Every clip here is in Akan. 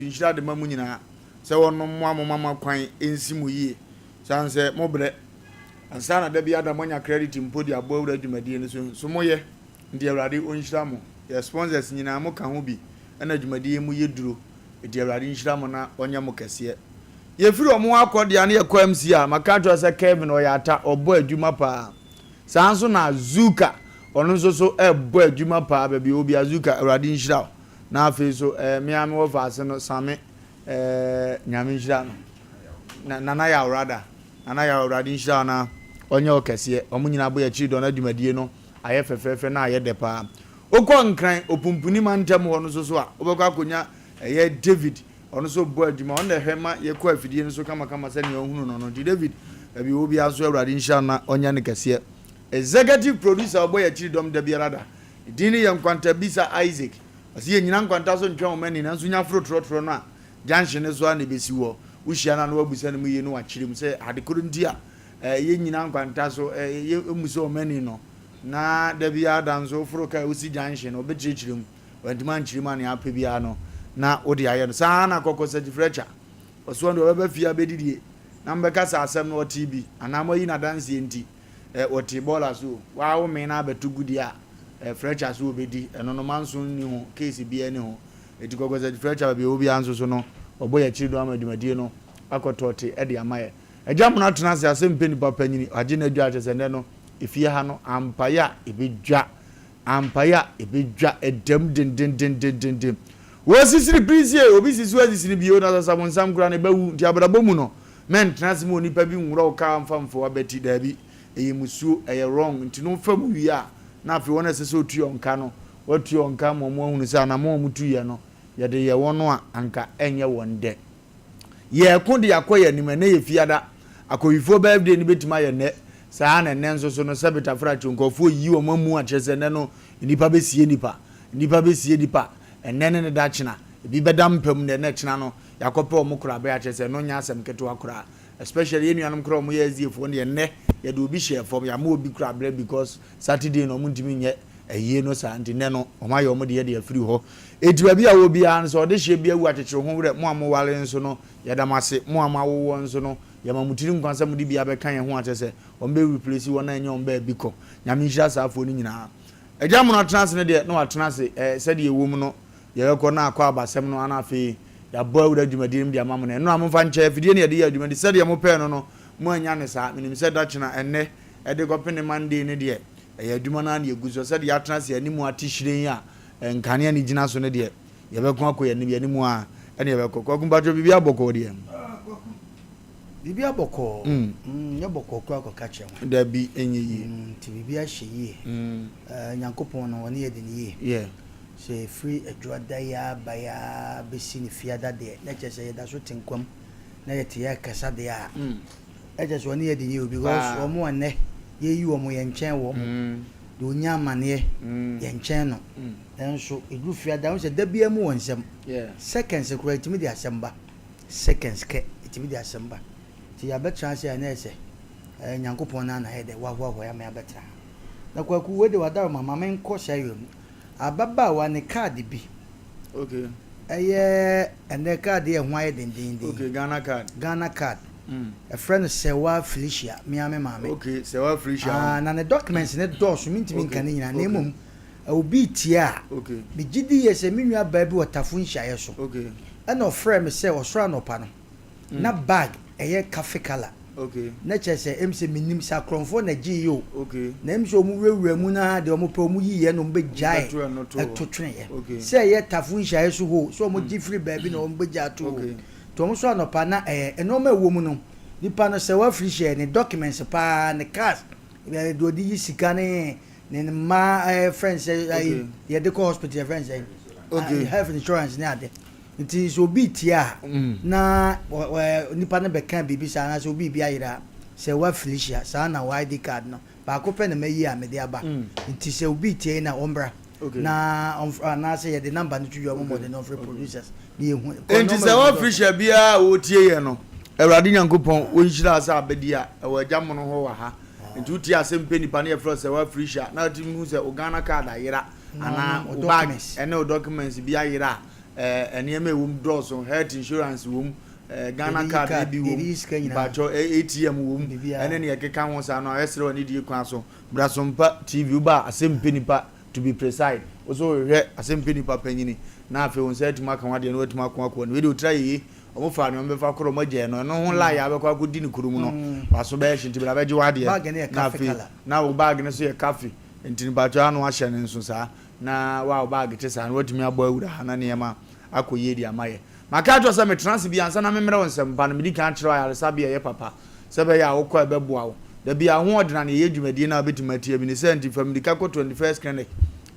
Nhyira de ma mo nyinaa sɛ wɔnom mmoa mo ma mo akwan nsi mo yie sane sɛ mo brɛ ansa na da bi ada moanya credit mpo de abɔ awura dwumadie no so nso moyɛ nti Awurade ɔnhyira mo yɛ sponsors nyinaa mo ka ho bi ɛna dwumadie yi mu yɛ duro nti Awurade nhyira mo na ɔnyɛ mo kɛseɛ. Yɛfiri ɔmo hɔ akɔ deɛ ne yɛkɔ MC a maka akyerɛ wo sɛ Kevin ɔyɛ ata ɔbɔ adwuma paa saa nso na Zuka ɔno nso so ɛbɔ adwuma paa baabi ɔwɔ biara Zuka Awurade nhyira wo. Na afei nso eh, me ara me wɔfaase no, Same, eh, Nyame nhyira no. Na, Nana Yaw rather, Nana Yaw, Awurade nhyira wo na ɔnyɛ wo kɛseɛ. Wɔn nyinaa bɔ yɛn akyiri dɔ na dwumadie no ayɛ fɛfɛɛfɛ na ayɛ dɛ paa. Wokɔ Nkran, Opumpuni mantam hɔ no nso so a, wobɛkɔ akɔnya ɛyɛ David, ɔno nso bɔ adwuma, ɔno na ɛhwɛ ma yɛkɔ afidie no so kamakama sɛdeɛ wohunu no no. Nti David, baabi ɔwɔ biara nso Awurade nhyira no na ɔnyɛ no kɛseɛ. Executive Producer a ɔbɔ yɛn akyiri dɔm da biara da, Ne din no yɛ Nkwanta Bisa Isaac. Ɔse yɛnnyina nkwanta so ntwɛn wɔn ani nanso nya foro trɔtrɔ no a junction no so ara na ɛbɛsi hɔ. Wohyia no a na woabusa no mu yie na wakyerɛ mu sɛ ade koro nti a yɛnnyina nkwanta so yɛmmusa wɔn ani no na da biara da nso woforo kaa wosi junction no ɔbɛkyerɛkyerɛ mu. Wantumi ankyerɛ mu a nea apɛ biara no na wode ayɛ no. Saa ara na Kɔkɔ Sɛkyifrɛkya ɔsoɔ no deɛ ɔbɛba fie abɛdidie na mobɛka sɛ asɛm no ɔtee bi anaa moayi no adanseɛ nti Eh wɔte bɔɔla so o, waa wo mee no abɛto gu deɛ a, eh frɛkya so wɔbɛdi, ɛno no manso nni ho, case biara nni ho. Enti kɔkɔsakyi frɛkya baabi a ɛwɔ biara nso so no, wɔbɔ yɛn akyiri dɔm ama dwumadie no akɔ tɔɔte de ama yɛn. Agya Mono atena ase asɛm mpɛ nipa panyini, wagye n'adwa kyerɛ sɛ nnɛ no, efie ha no, ampaeɛ a ɛbɛdwa, ampaeɛ a ɛbɛdwa, ɛdam dendendendendenden. Wɔsisiri pirisie, obi si so asisiri bio na sasabonsam koraa no ɛbɛwu, nti abrabɔ mu no, Mɛntena ase ma onipa bi nwura wo kaa mfa mfa w'abati, daabi, ɛyɛ musuo, ɛyɛ wrong, nti no fa mu wie a, na afei wɔn a ɛsɛ sɛ ɔtua wɔn ka no, watua wɔn ka ama wɔn ahunu sɛ anamɔn a wɔtuiɛ no, yɛde yɛ wɔn a, anka ɛnyɛ wɔn dɛ. Yɛreko de akɔ yɛn anim, ɛnnɛ yɛ Fiada, Akɔwifoɔ birthday no bɛtumi ayɛ nnɛ, saa ara na ɛnnɛ nso so no, Sɛbe Tafrakye, nkurɔfoɔ reyi wɔn amu akyerɛ sɛ ɛnnɛ no, nnipa bɛsie nnipa, nnipa bɛsie nnipa, ɛnnɛ ne ne dakyena, ebi bɛda mpa mu nnɛ na ɛkyena no, Yɛakɔpɛ wɔn korabea kyerɛ sɛ ɛno nyɛ asɛm ketewa koraa especially yɛn nuanom koraa a wɔyɛ SDA foɔ no deɛ nnɛ yɛde obi hyɛɛ fam yɛama obi korabrɛ because Saturday no wɔn ntumi nyɛ ayie no saa nti nnɛ no wɔn ayɛ wɔn deɛ de afiri hɔ eti baabi a wɔ biara no sɛ ɔde hyeɛ bi awu akyekyere ho werɛ mo a mo ware nso no yɛda mo ase mo a mo awowɔ nso no yɛma mo tiri nkwa sɛ mo de bi abɛka yɛn ho akyɛ sɛ wɔn bɛ replace wɔn a ɛnyɛ wɔn baabi kɔ Nyame nhyira saa afoɔ no nyinaa Agya mono atena ase no deɛ na watena ase ɛɛ sɛdeɛ ɛwɔ mu no Yɛbɛkɔ na akɔ abasɛm no ana afei yɛabɔ awura dwumadie no mu de ama mo no. Ɛno a momfa nkyɛ, afidie na yɛde yɛ adwuma nti sɛdeɛ mopɛɛ no no moannya no saa. Menim sɛ da kyena, ɛnnɛ, ɛde kɔpe ne Monday no deɛ, ɛyɛ adwuma no ara na yɛgu so. Sɛdeɛ yɛatena ase anim ate hyire a nkanea no gyina so no deɛ, yɛbɛko akɔ yɛn anim, yɛn anim ara ɛna yɛbɛkɔ. Kwaku mpakyɛw biribiara bɔkɔɔ deɛ? Biribiara bɔkɔɔ. Nyɛ bɔkɔɔ koraa kɔka kyerɛ hwan. Dabi, ɛnyɛ yie. Nti biribiara hyɛ yie. Nyankopɔn no, ɔne yɛ di no yie. Yeah. Sɛ ɛfiri Adwuada yi ara ba yi ara bɛsi ne Fiada deɛ, na kyerɛ sɛ yɛda so te nkwa mu na yɛte yɛrekasa deɛ a, na kyerɛ sɛ ɔne yɛ di no yie o because wɔn a nnɛ yɛyi wɔn yɛnkyɛn wɔn. Deɛ ɔnya amaneɛ, yɛnkyɛn no. Nanso ɛduru Fiada, wohu sɛ da biara mu wɔ nsɛm. Seconds koraa ɛtumi de asɛm ba. Seconds kɛ ɛtumi de asɛm ba. Nti yɛabɛtena ase a na ɛyɛ sɛ Nyankopɔn no ara na ayɛ dɛ wahoahoa yɛn ama yɛabɛtena ha. Na Kwaku wei de w'adaworoma ma menkɔ Sierra mu. Ababaawa ne card bi. Okay. Ɛyɛ ɛnɛ card yɛ ho ayɛ dendenden. Okay, Ghana card. Ghana card. Ɛfrɛ no Sewaa Felicia, me ara me maame. Okay, Sewaa Felicia. Ah, na ne documents ne dɔɔso, mentumi nka ne nyinaa, na mmom obi retie a, Okay. megye di yie sɛ me nua baa bi wɔ Tafo nhyiaeɛ so. Okay. Ɛna ɔfrɛɛ me sɛ ɔsɔre anɔpa no, na bag ɛyɛ cafe colour. Okay. Na kyerɛ sɛ ɛm sɛ mennim sɛ akorɔmfoɔ na ɛgyeeɛ o. Okay. Na ɛm sɛ wɔn wurawura mu no ara deɛ wɔn pɛ wɔn yiiɛ na wɔn bɛgyae Bɛto ɛno to hɔ. ɛto tweneɛ. Okay. Sɛ ɛyɛ Tafo nhyiaeɛ so hɔ o, sɛ wɔn gye firi baabi na wɔn bɛgya ato hɔ o. Okay. Nti wɔn nso anɔpa na ɛyɛ nneɛma a ɛwɔ mu no, nipa no sɛ wafiri hyɛ ne documents paa, ne cars, deɛ ɔde yi sika ne ne mma ɛɛ frɛ no sɛ ayi deɛ yɛde kɔ hospital yɛfrɛ no sɛ Okay. health insurance ne ade. Nti sɛ obi retie a na nipa no bɛka biribi saa anaasɛ obi biribi ayera a, sɛ wa Felicia saa na wo ID card no baako pɛ na mayi a mede aba. Nti sɛ obi retie na ɔmbra na ɔmfrɛ anaasɛ yɛde number no to dwa ɔmo mmɔden na ɔmfrɛ producers na yɛhu. Enti sɛ wa Felicia biara a ɔretie yɛn no, Awurade Nyankopɔn ɔnhyira wo sɛ abɛdi a ɛwɔ Agya Mono hɔ wɔ ha. Nti wotie asɛm pɛ nipa no yɛfrɛ wo sɛ wa Felicia na wotumi hu sɛ wo Ghana card ayera anaa wo bag ɛne wo documents bi ayera a, Ɛɛ nneɛma a ɛwɔ mu dɔɔso, health insurance wɔ mu, ɛɛ Ghana Yɛde yi card no card, bi wɔ yɛde mu, yi sika nyinaa. mpakyɛw ɛ ATM wɔ mu, Biribiara. ɛne nea ɛkeka ho saa no a, ɛsrɛ wɔ anidie kwan so. Bra Sompa TV, woba a, asɛm pɛ nipa to be precise. Wo nso wohwehwɛ asɛm pɛ nipa panyini, na afei wo nsa atumi aka w'adeɛ na woatumi ako akɔ w'anim. Wei deɛ ɔtira yeye, wɔn faa nea wɔbɛfa korɔ, wɔn agyae no, ɛno ho lie a wobɛkɔ akɔdi no kurom no, w'aso bɛyɛ hye, nti bra bɛgye w'adeɛ. Bag no yɛ Na coffee afei, colour. na wo bag no nso yɛ coffee, nti mpakyɛw ano ahyɛ no nso saa. Na wo a wo baage te saa no, woatumi abɔ awura ha na nneɛma akɔ yie de ama yɛn. Maka akyerɛ wo sɛ metena ase bi ansa na memmrɛ wo nsɛmpa no, medi kan kyerɛ wo ayaresabea a ɛyɛ papa sɛ ɛbɛyɛ a wokɔ a ɛbɛboa wo. Da biara, ho ɔdena na yɛyɛ dwumadie no a wobɛtumi atie bi. Ne saa nti, fa mmirika kɔ 21st Clinic.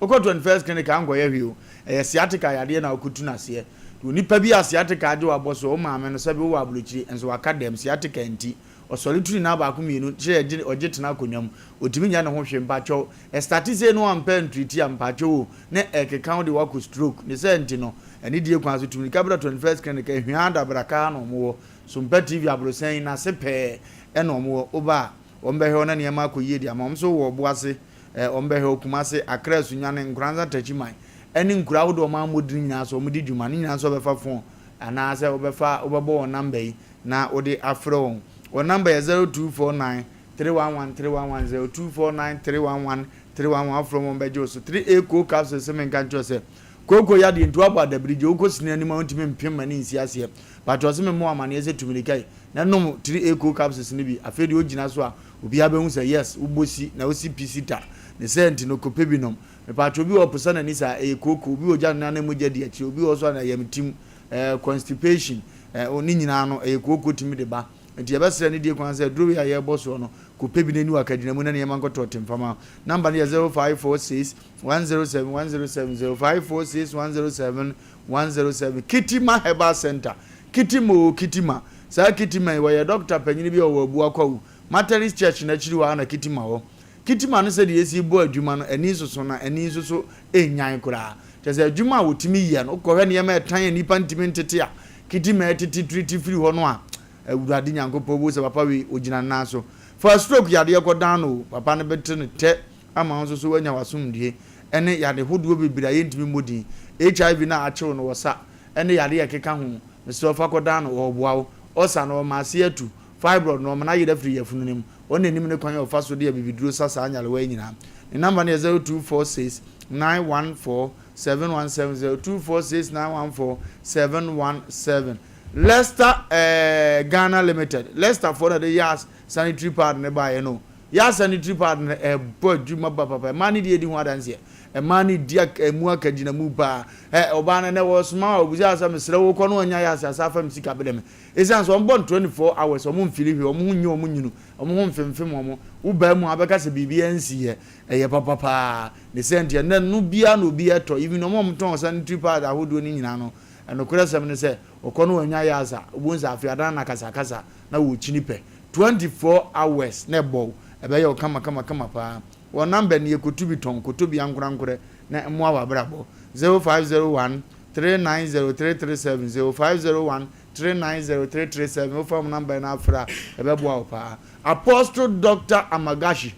Wokɔ 21st Clinic a, wonkɔyɛ hwee o. Ɛyɛ sciatica yadeɛ na wokɔtu no aseɛ. Onipa bi a sciatica agye wo abɔ so, wo maame no, sɛbe wowɔ aburokyire, nso waka dɛm, sciatica nti, Ɔsɔre tu ne nan baako mienu kyerɛ ɛgye ɔgye tena akonwa mu otumi nyɛ ne ho hwee mpakyɛw ɛstate sei no wampɛ antriti a mpakyɛw o ne ɛkeka wo de wakɔ stroke ne sɛ nti no anidie kwan so tu mirika bra 21st clinic ahuaa dabraka ha na ɔmo wɔ sompa TV aborosan yi nase pɛɛ ɛna ɔmo wɔ woba a wɔn bɛhwɛ wo na nneɛma akɔ yie de ama wɔn nso wɔ ɔbo ase ɛɛ wɔn bɛhwɛ wo Kumase Accra Sunyani Nkoranza Takyiman ɛne nkuro ahodoɔ ɔmo ammɔ din nyinaa so ɔmo di dwuma ne nyinaa nso wɔbɛfa phone anaasɛ wobɛfa wobɛbɔ wɔn number yi na wode afrɛ wɔn. Wɔn nɔmba yɛ 0249 311 311, 0249 311 311, wofrɛ wɔn wɔbɛgye wo so. 3A Cold Capsules se menka nkyerɛ wo sɛ kooko yadeɛ nti woabɔ adabirigye, wokɔ sini anim a wontumi mpem ma ne nsi aseɛ. Patrɔ se memmɔ wo amaneɛ sɛ tu mirika yi na nom 3A Cold Capsules no bi. Afei deɛ wogyina so a obiara bɛhu sɛ yes wobɔ si na wosi pi si ta. Ne saa nti no kɔpɛ bi nom. Mepatrɔ obi wɔ hɔ ɔposa n'ani saa ɛyɛ kooko, obi wɔ gya ne nan na mogya di akyire, obi wɔ hɔ nso a n'ayamtim, eh, constipation, eh, ne nyinaa no, ɛyɛ kooko tumi de ba. Nti yɛbɛsrɛ ne die kwan sɛ aduro wei a yɛrebɔ soɔ no, kɔpɛ bi na ni wɔ akagyina mu na nneɛma nkɔtɔ ɔtemfa ma wo. Number no yɛ 0546 107 107, 0546 107 107. Kitima Herbal Center. Kitima oo, Kitima. Saa Kitima yi, wɔyɛ dɔkta panyini bi a ɔwɔ Abua Kwawu, Methodist Church no akyiri hɔ ara na Kitima wɔ. Kitima no sɛdeɛ yɛsi bɔ adwuma no, ani nsoso na ani nso so nnyan koraa. Kyerɛ sɛ adwuma a wɔtumi yɛ no, wokɔhwɛ nneɛma a ɛtan a nnipa ntumi ntete a Kitima ɛtete tiriti firi hɔ no a, Awurade Nyankopɔn wobɛhu sɛ papa wei ɔgyina ne nan so. Fa stroke yadeɛ kɔdan no o, papa no bɛte no tɛ ama wo nso so woanya w'asomdwie. Ɛne yade hodoɔ bebree a yɛntumi mmɔ din. HIV no a akye wo no wɔ sa ɛne yadeɛ a ɛkeka ho. Mesrɛ wo fa kɔdan no, ɔreboa wo. Ulcer no ɔma aseɛ atu. Fibroid no ɔma no ayera firi yafunu no mu. Ɔno na nim ne kwan a ɔfa so de abibiduro sa saa nyarewa yi nyinaa. Ne namba no yɛ 0246 914 717, 0246 914 717. Leicester eh, Ghana Limited. Leicester foɔ na de Yas sanitary pad no baeɛ no. Yas sanitary pad no ɛbɔ adwuma ba papa. Mmaa no deɛ ɛdi ho adanseɛ. Mmaa no di ɛmu akagyinamu paa. Ɛ ɔbaa no nɛ wɔsoma a ɔbusa sɛ mesrɛ wo kɔ no ɔnya Yas asa afa me sika brɛ me. Esiane sɛ wɔbɔ no 24 hours, wɔn mfili hwee, wɔn ho nyɛ wɔn nwunu, wɔn ho mfemfem wɔn, wo baa mu a wobɛka sɛ biribiara nsiiɛ, ɛyɛ papa paa. Ne saa nti ɛnnɛ no biara na obiara tɔ, even wɔn a wɔtɔn sanitary pad ahodoɔ no nyinaa no, nokorɛ sɛm ne sɛ, wɔkɔ no wɔanya yɛ asa, wobɛhu sɛ afei adan no akasakasa na wɔrekyini pɛ. 24 hours na ɛbɔ wo, ɛbɛyɛ wo kama kama kama paa. Wɔn number nie, kɔtu bi tɔn, kɔtɔ bi ankorankorɛ na mmoa w'abrabɔ, 0501 390 337, 0501 390337 wofa wɔn number no afrɛ a ɛbɛboa wo paa. Apostle Doctor Amagashi,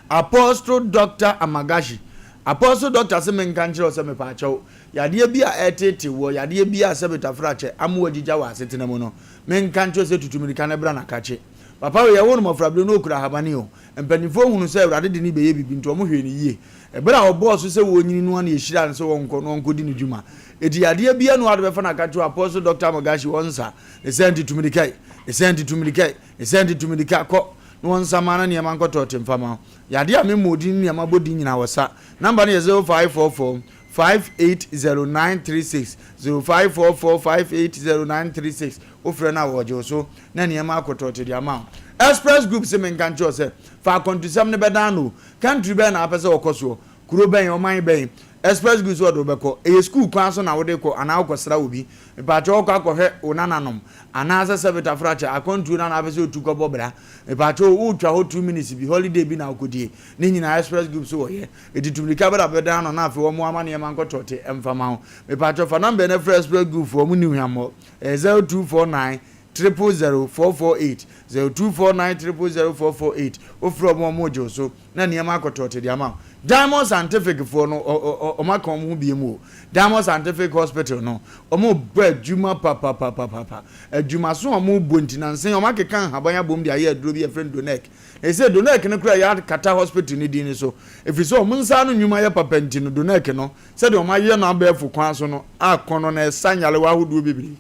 Apostle Doctor Amagashi, Apostle Doctor se menka nkyerɛ wo sɛ mepaakyɛw, yadeɛ bi a ɛretete woɔ, yadeɛ bi a sɛbe tafrakyɛ ama wagyigya wɔ asetena mu no, menka nkyerɛ wo sɛ tutu mirika na bra na kakye. Papa wei yɛwoo no mmɔfrabere na ɔkura ahabane o. Mpanimfoɔ hunuu sɛ Awurade de no rebɛyɛ biribi nti wɔhwɛɛ no yie. Ɛberɛ a ɔbɔɔ so sɛ wɔrenyini no ara na yɛhyiraa no sɛ ɔnkɔ na ɔnkɔdi ne dwuma. Enti yadeɛ biara nni hɔ a wode bɛfa no aka kyerɛ Apostle Doctor Mogashi ɔnsa. Ne saa nti tu mirika yi, ne saa nti tu mirika yi, ne saa nti tu mirika kɔ na wɔnsa ma na nneɛma nkɔtɔ te mfa ma wo. Yadeɛ a memmɔɔ din ne nea mabɔ din nyinaa wɔsa. Number no yɛ 0544 580936, 0544 580936. Wofrɛ no a wɔgye wo so na nneɛma akɔtɔ te de ama wo. Express Group se menka nkyerɛ wo sɛ fa akwantusɛm no bɛdan no o. Country bɛn na wopɛ sɛ wɔkɔ soɔ? Kuro bɛn? Ɔman bɛn? Express Group se wɔde wo bɛkɔ. Ɛyɛ sukuu kwan so na wode kɔ anaa wokɔsra obi? Mepaakyɛw wokɔ akɔhwɛ wo nananom anaasɛ sɛbetafrakyɛ akwantuo no na wopɛ sɛ wotu kɔbɔ bra? Mepaakyɛw wotwa hɔ 2 minutes bi, holiday bi na wokɔdie? Ne nyinaa Express Group se wɔyɛ. Enti tu mirika bra bɛdan no na afei wɔmmoa ma nneɛma nkɔtɔ te mfa ma wo. Mepaakyɛw fa number no frɛ Express Group foɔ, wɔn nni hwammɔ. Ɛyɛ 0249 000 448, 0249 000 448. Wofrɛ wɔn a wɔregye wo so na nneɛma akɔtɔ te de ama wo. Diamond Scientific foɔ no, wɔn aka wɔn ho biem o. Diamond Scientific Hospital no, wɔn bɔ adwuma papapapapa. Adwumaso a wɔn bɔ nti, nansa yi wɔn akeka nhaban abom de ayɛ aduro bi a yɛfrɛ no Donec. Na ɛsɛ Donec no koraa yɛakata hospital no din no so. Ɛfiri sɛ wɔn nsa ano nnwuma yɛ papa nti no, Donec no, sɛdeɛ wɔn ayɛ no abɛɛfo kwan so no, akɔnɔ na ɛsa nyarewa ahodoɔ bebree.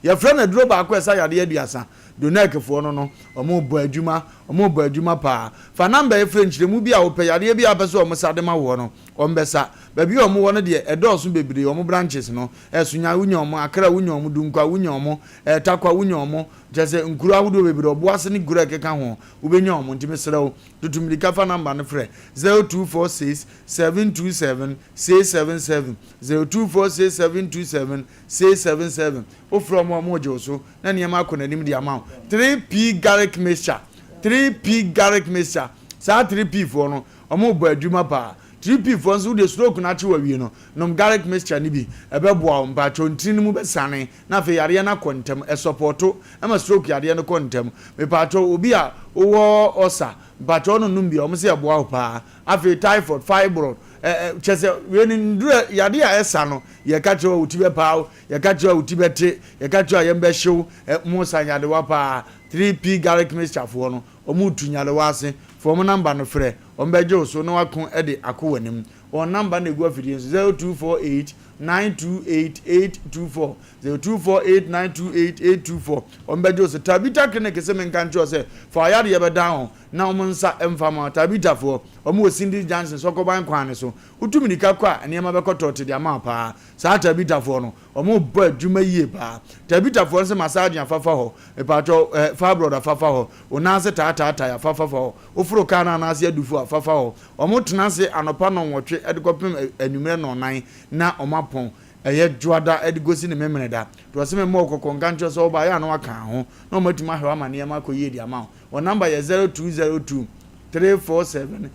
Yɛfrɛ no aduro baako a ɛsa yadeɛ aduasa. Donec foɔ no no, wɔn bɔ adwuma, wɔn bɔ adwuma paa. Fa number yi frɛ nkyerɛmu bi a wopɛ, yadeɛ bi a wopɛ sɛ wɔn sa de ma woɔ no, wɔn bɛsa. Baabi a wɔn wɔ no deɛ, ɛdɔɔso bebree, wɔn branches no, ɛ, Sunyani wonya wɔn, Accra wonya wɔn, Dunkwa wonya wɔn, ɛ, Tarkwa wonya wɔn, kyerɛ sɛ nkuro ahodoɔ bebree, Ɔboase ne nkuro a ɛkeka ho, wobɛnya wɔn. Nti mesrɛ wo, tutu mmirika fa number no frɛ, 0246 727 677, 0246 727 677, Wofrɛ wɔn a, wɔregye wo so na nneɛma akɔ n'anim de ama wo. 3P Garlic Mixture, 3P Garlic Mixture, saa 3P foɔ no, wɔrebɔ adwuma paa. 3P foɔ nso, wodeɛ stroke no akye wo awie no, nom garlic mixture no bi, ɛbɛboa wo. Mpakyɛw, ntini no mu bɛsane na afei yareɛ no akɔ ntɛm. Ɛsɔpɔɔto ma stroke yareɛ no kɔ ntɛm. Mepakyɛw, obi a wowɔ ulcer, mpakyɛw no nom bi a, wɔse ɛboa wo paa. Afei typhoid, fibroid, ɛ ɛ kyerɛ sɛ wei no nnuru a yadeɛ a ɛsa no, yɛka kyerɛ wo a wo ti bɛpaa wo, yɛka kyerɛ wo a wo ti bɛte, yɛka kyerɛ wo a yam bɛhye wo, ɛ mo sa nyadewa paa. 3P garlic mixture foɔ no, wɔn retu nyadewa ase. Fa wɔn number no frɛ, wɔn bɛgye wo so na wako de akɔ w'anim. Wɔn number no na ɛgu afidie no so, 0248 928 824, 0248 928 824. Wɔn bɛgye wo so. Tabitha Clinic se menka nkyerɛ wo sɛ fa w'ayadeɛ bɛdan wɔn. na wɔn nsa mfa mma wo. Tabitafoɔ, wɔn wɔ Cindy's Junction, Sɔkɔban kwan no so. Wotu mmirika kɔ a, nneɛma bɛkɔ tɔɔte de ama wo paa. Saa Tabitafoɔ no, wɔrebɔ adwuma yie paa. Tabitafoɔ no sɛ massaging afafa hɔ, mepaatwɔ eh, fibroid afafa hɔ, wo nan ase taataatae afafa hɔ, woforo kaa no anaase adufu afafa hɔ. Wɔtena ase anɔpa nnɔnwɔtwe de kɔpem anwummerɛ nnɔnnan na wɔapɔn. Ɛyɛ Dwoada de kɔsi ne Memeneda. Nti wɔse memmɔ wo kɔkɔ nka nkyerɛ wo sɛ woba a, ɛyɛ a na woaka ho na wɔatumi ahwɛ wo ama nneɛma akɔ yie de ama wo. Wɔn namba yɛ 0202 347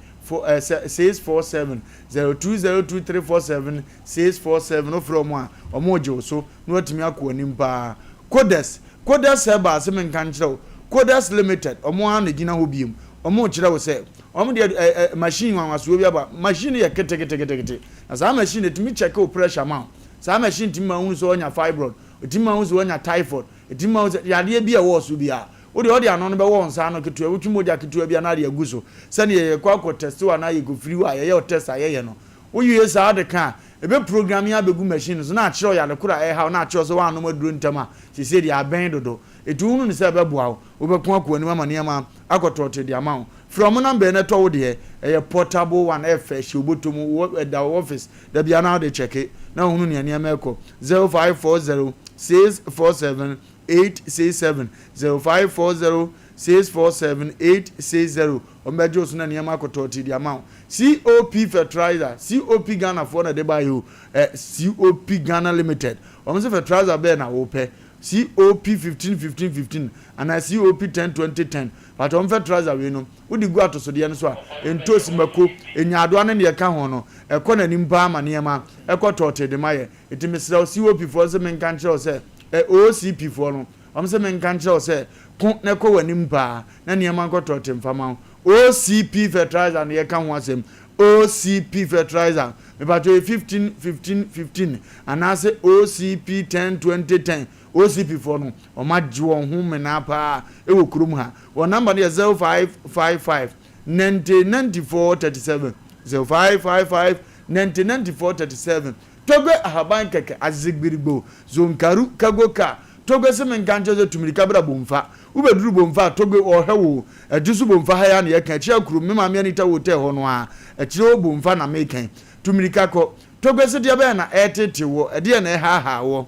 647, 0202 347 647. Wofrɛ wɔn a, wɔregye wo so na woatumi akɔ w'anim paa. Kodes, Kodes Herbal se menka nkyerɛ wo, Kodes Limited, wɔn ara na ɛgyina hɔ biom. Wɔrekyerɛ wo sɛ, wɔn deɛ ɛ ɛ machine nwanwasoɔ bi aba. Machine no yɛ keteketekete. Na saa machine no, ɛtumi kyɛke wo pressure ma wo. Saa machine tumi ma wohunu sɛ woanya fibroid, ɛtumi ma wohu sɛ woanya typhoid, ɛtumi ma wohu sɛ yadeɛ bi a ɛwɔ wo so biara. Wo deɛ ɔde ano no bɛwɔ wo nsa ano ketewa, wotwe mogya ketewa bi anaa de agu so sɛdeɛ yɛkɔ akɔ tɛste wo anaa yɛkɔfiri hɔ a yɛyɛ wo tɛst a yɛyɛ no. Wowie saa de ka a, ɛbɛ programme abɛgu machine no so na akyerɛ wo yare koro a ɛreha wo na akyerɛ wo sɛ woannom aduro ntɛm a seesei deɛ abɛn dodo. Ɛti wohunu no sɛ ɛbɛboa wo, wobɛko akɔ w'anim ama nneɛma akɔ tɔɔtee de ama wo. Frɛ wɔn number yi na tɔ wo deɛ, ɛyɛ portable one, ɛyɛ fɛ, hyɛ wo bɔtɔ mu, wɔ ɛda wo office da biara na wode kyɛke na wohunu nea nneɛma ɛrekɔ. 0540 647 867 0540 647 860 Wɔbɛgye wo so na nneɛma akɔtɔ te de ama wo. COP Fertilizer, COP Ghana foɔ na ɛde baeɛ o, ɛ COP Ghana Limited. Wɔn se fertilizer bɛɛ na wopɛ? COP 15 15 15 anaa COP 10 20 10. But wɔn fertilizer wei no, wode gu atosodeɛ no so a, ntosi, mako, nyaadoa ne deɛ ɛka ho no, ɛkɔ n'anim paa ma nneɛma ɛkɔ tɔɔtee de ma yɛ. Enti mesrɛ wo COP foɔ no sɛ menka nkyerɛ wo sɛ, ɛ OCP foɔ no, wɔn sɛ menka nkyerɛ wo sɛ, ko na kɔ w'anim paa na nneɛma nkɔ tɔɔte mfa ma wo. OCP fertilizer na yɛka ho asɛm. OCP fertilizer, mepakyɛw ɛyɛ 15 15 15 anaasɛ OCP 10 20 10. OCP foɔ no, wɔn agye wɔn ho menaa paa wɔ kurom ha. Wɔn number no yɛ 0555 90 94 37, 0555 90 94 37. Togbe ahaban kɛkɛ, azegbirigbo, zonkaru, kago ka, Togbe se menka nkyerɛ sɛ tu mirika bra Bomfa. Wobɛduru Bomfa a, Togbe ɔɔhwɛ wo o. Ɛgye so Bomfa ha yi ara na yɛka, akyire akurom, me maame Anita Hotel hɔ no ara, akyire hɔ Bomfa na meka yi. Tu mirika kɔ. Togbe se deɛ bɛn na ɛreteetee woɔ? Ɛdeɛn na ɛhaahaa woɔ?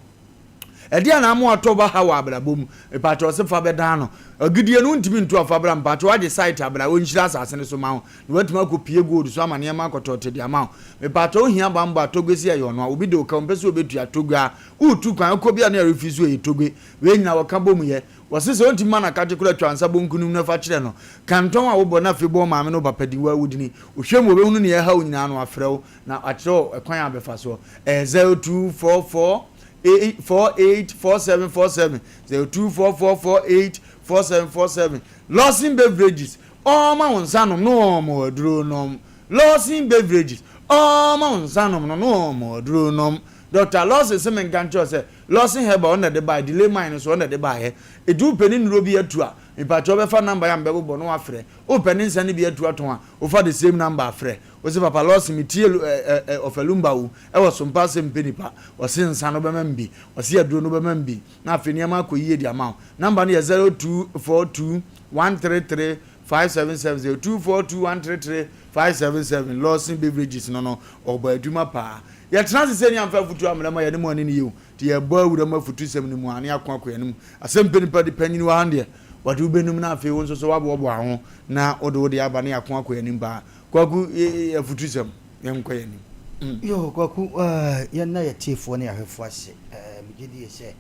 Ɛdeɛn na ama watɔ ba ha wɔ abrabɔ mu? Mepakyɛw se fa bɛdan no. Agidie no wontumi ntu a fa bra. Mepakyɛw wagye site a bra ɔnhyira asase no so ma wo na watumi akɔ pie gold so ama nneɛma akɔtɔte de ama wo. Mepakyɛw wohia banbɔ a Togbe se ɛyɛ ɔno a obi de wo ka wompɛ sɛ obetua Togbe a woretu kwan wokɔ bi a na yɛrefi so ɛyɛ Togbe. Wei nyinaa wɔka bom yɛ. Wɔse sɛ ontumi ma no akakye koraa twa nsa bonku no mu na fa kyerɛ no. Ka ntɔn a wobɔ na afei bɔ wo maame ne wo papa din wo a wodini. Wohwɛ mu wɔbɛhunu nea ɛha wo nyinaa na wɔafrɛ wo na wɔakyerɛ wo ɛkwan a wobɛfa soɔ. Ɛyɛ 0244 48 47 47, 0244 48 47 47. Lawson Beverages, ɔɔma wo nsa nom na ɔɔma wo aduro nom. Lawson Beverages, ɔɔma wo nsa nom no na ɔɔma aduro nom. Doctor Lawson se menka nkyerɛ wo sɛ Lawson Herbal ɔno na ɛde baeɛ, Delay Mine nso ɔno na ɛde baeɛ. Enti wopɛ ne nnuro bi atu a, mepakyɛ wobɛfa number yi a mebɛbobɔ na woafrɛ. Wopɛ ne nsa no bi atu atɔn a, wofa the same number frɛ. Wose Papa Lawson metie ɛ ɛ Ɔfalumba wo ɛwɔ Sompa asɛm mpɛ nipa. Ɔse nsa no bɛma me bi, ɔse aduro no bɛma me bi. Na afei nneɛma akɔ yie de ama wo. Number no yɛ 0242 133 577, 0242 133 577. Lawson Beverages no no, ɔbɔ adwuma paa. Yɛtena ase sɛ ni amfa afutuo ammrɛ ma yɛne mo anni no yie o. Nti yɛbɔ awura mu afutusɛm no mu a, na yɛako akɔ yɛn anim. Asɛm pɛ nipa de panyin wɔ ha no deɛ, wɔde wo bɛnum na afei wo nso so woaboaboa ho na wode wo deɛ aba na yɛako akɔ yɛn anim paa. Kwaku, afutusɛm, yɛnkɔ yɛn anim. Mm. Yoo, Kwaku, eh, yɛnna yɛn atiefoɔ ne yɛn ahwɛfoɔ ase. Eh, megye die sɛ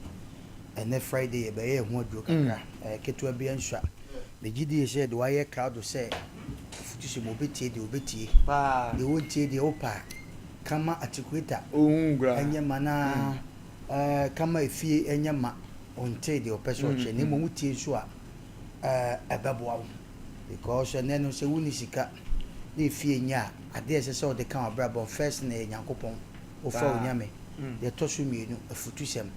ɛnnɛ Friday yɛbɛyɛ yɛn ho aduro kakra. Mm. Eh, ketewa bi ansua. Megye die sɛ deɛ wayɛ krado sɛ afutusɛm, ɔbɛtie deɛ ɔbɛtie. Paa. Deɛ ɔntie deɛ wopɛ a, ka ma articulator Ɔnhu koraa. nyɛ ma na eh, ka ma efie nyɛ ma ɔntee deɛ ɔpɛ sɛ ɔkyerɛ. Na mmom wotie nso a, eh, ɛbɛboa wo. Because ɛnnɛ no sɛ wonni sika na efie nyɛ a, adeɛ a ɛsɛ sɛ wode ka w'abrabɔ first no yɛ Nyankopɔn, wofa Paa. Onyame. Deɛ ɛtɔ so mmienu, afutusɛm.